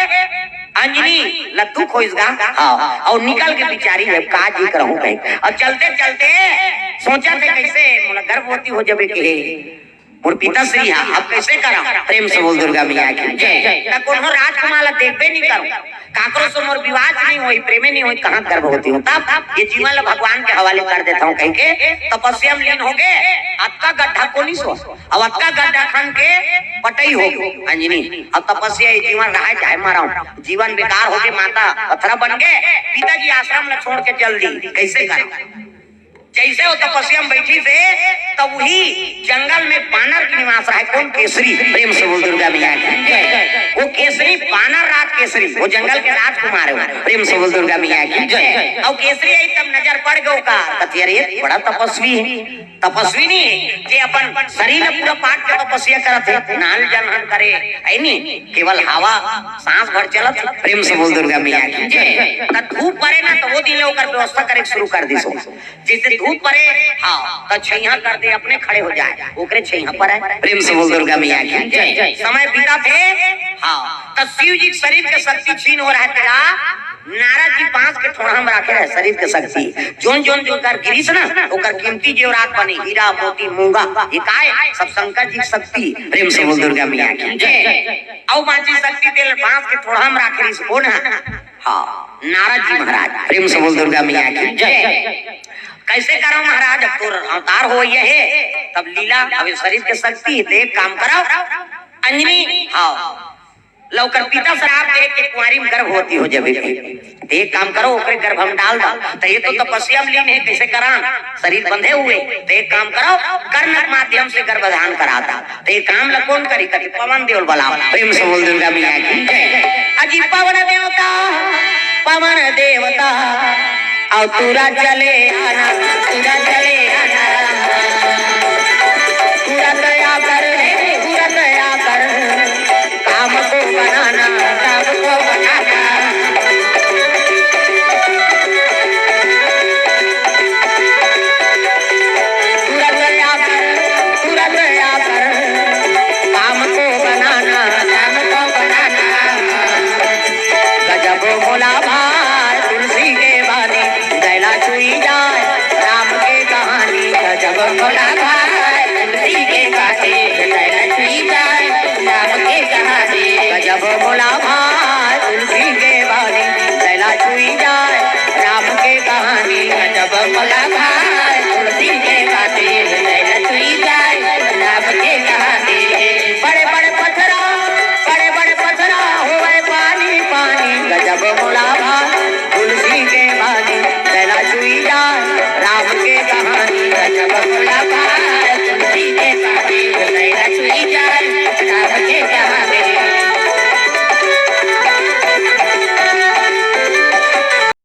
अंजनी ला दुख होइस गा। आओ, अउ निकल गे बिचारी, अब का जी करहूं कहीं। अउ चलते चलते सोचथे कइसे, मोला गर्भवती हो जाबे के हे। मोर पिताश्री हा, अब कइसे करंव? प्रेम से बोल दुर्गा मैया की जय। त कोनो राजकुमार ला देखबे नइ करंव, काकरो से मोर विवाह नइ होही, प्रेमे नइ होही, कहां गर्भवती होहूं? तब ये जीवन ला भगवान के हवाले कर देथंव कहिके तपस्या में लीन होगे। अतका गड्ढा कोनी सो, अब अतका गड्ढा खन के पटई होगे अंजनी। अब तपस्या ये जीवन रहय चाहे मरंव, जीवन बेकार होगे, माता पथरा बन गे, पिताजी आश्रम ला छोड़ के चल दिस, कइसे करंव? जइसे वो तपस्या में बइठिस हे, तब उही जंगल में बानर के निवास रहय। कोन? केसरी। प्रेम से बोल दुर्गा मैया की जय। वो केसरी, बानर राज केसरी, वो जंगल के राजकुमार हे। प्रेम से बोल दुर्गा मैया की जय। अउ केसरी आइस तब नजर पड़ गे ओकर, कथे, "अरे, बड़ा तपस्वी हे।" तपस्वी नइ हे, जे अपन शरीर ला पूरा पाट के तपस्या करत हे, नाल जल हन करे, हे नी, केवल हवा, सांस भर चलत हे। प्रेम से बोल दुर्गा मैया की जय। त धूप परे ना, त वो दिन ले ओकर व्यवस्था करे शुरू कर दिस। जइसे धूप परे, हां, त छइहां कर दे, अपने खड़े हो जाय, ओकरे छइहां परय। प्रेम से बोल दुर्गा मैया की जय। समय बीतत हे, हां, त शिव जी के शरीर के शक्ति छीन हो रहा हे, नारद जी बांस के ठोंड़ा में राखे रहय शरीर के शक्ति। जोन जोन जोन कर गिरिस ना, ओकर कीमती जेवरात बने, हीरा, मोती, मूंगा, ये काय? सब शंकर जी के शक्ति। प्रेम से बोल दुर्गा मैया की जय। अउ बांची शक्ति तेला बांस के ठोंड़ा में राखे रहिस, कोन हा? हां, नारद जी महाराज। प्रेम से बोल दुर्गा मैया की जय। कइसे करंव महाराज, अब तोर अवतार होवइया हे, तब लीला, अब ये शरीर के शक्ति हे, त एक काम करंव, अंजनी, हां, ला ओकर पिता श्राप दे के कुंवारी में गर्भवती हो जाबे। त एक काम करंव, ओकरे गर्भ में डाल दंव। त ये तो तपस्या में लीन हे, कइसे करंव? शरीर बंधे हुए। त एक काम करंव, कर्ण के माध्यम से गर्भधान करा दंव। त ये काम ला कोन करही? कथे पवन देव ला बलावंव। प्रेम से बोल दुर्गा मैया की जय। अजी पवन देवता, पवन देवता, अउ तुरंत चले आना, तुरंत चले आना, तुरंत आकर, तुरंत आकर, काम को बनाना, काम को बनाना। तुरंत आकर, तुरंत आकर, काम को बनाना, काम को बनाना। गजब मोला भाय तुलसी के बानी, गैला छुई जाय राम के कहानी। गजब मोला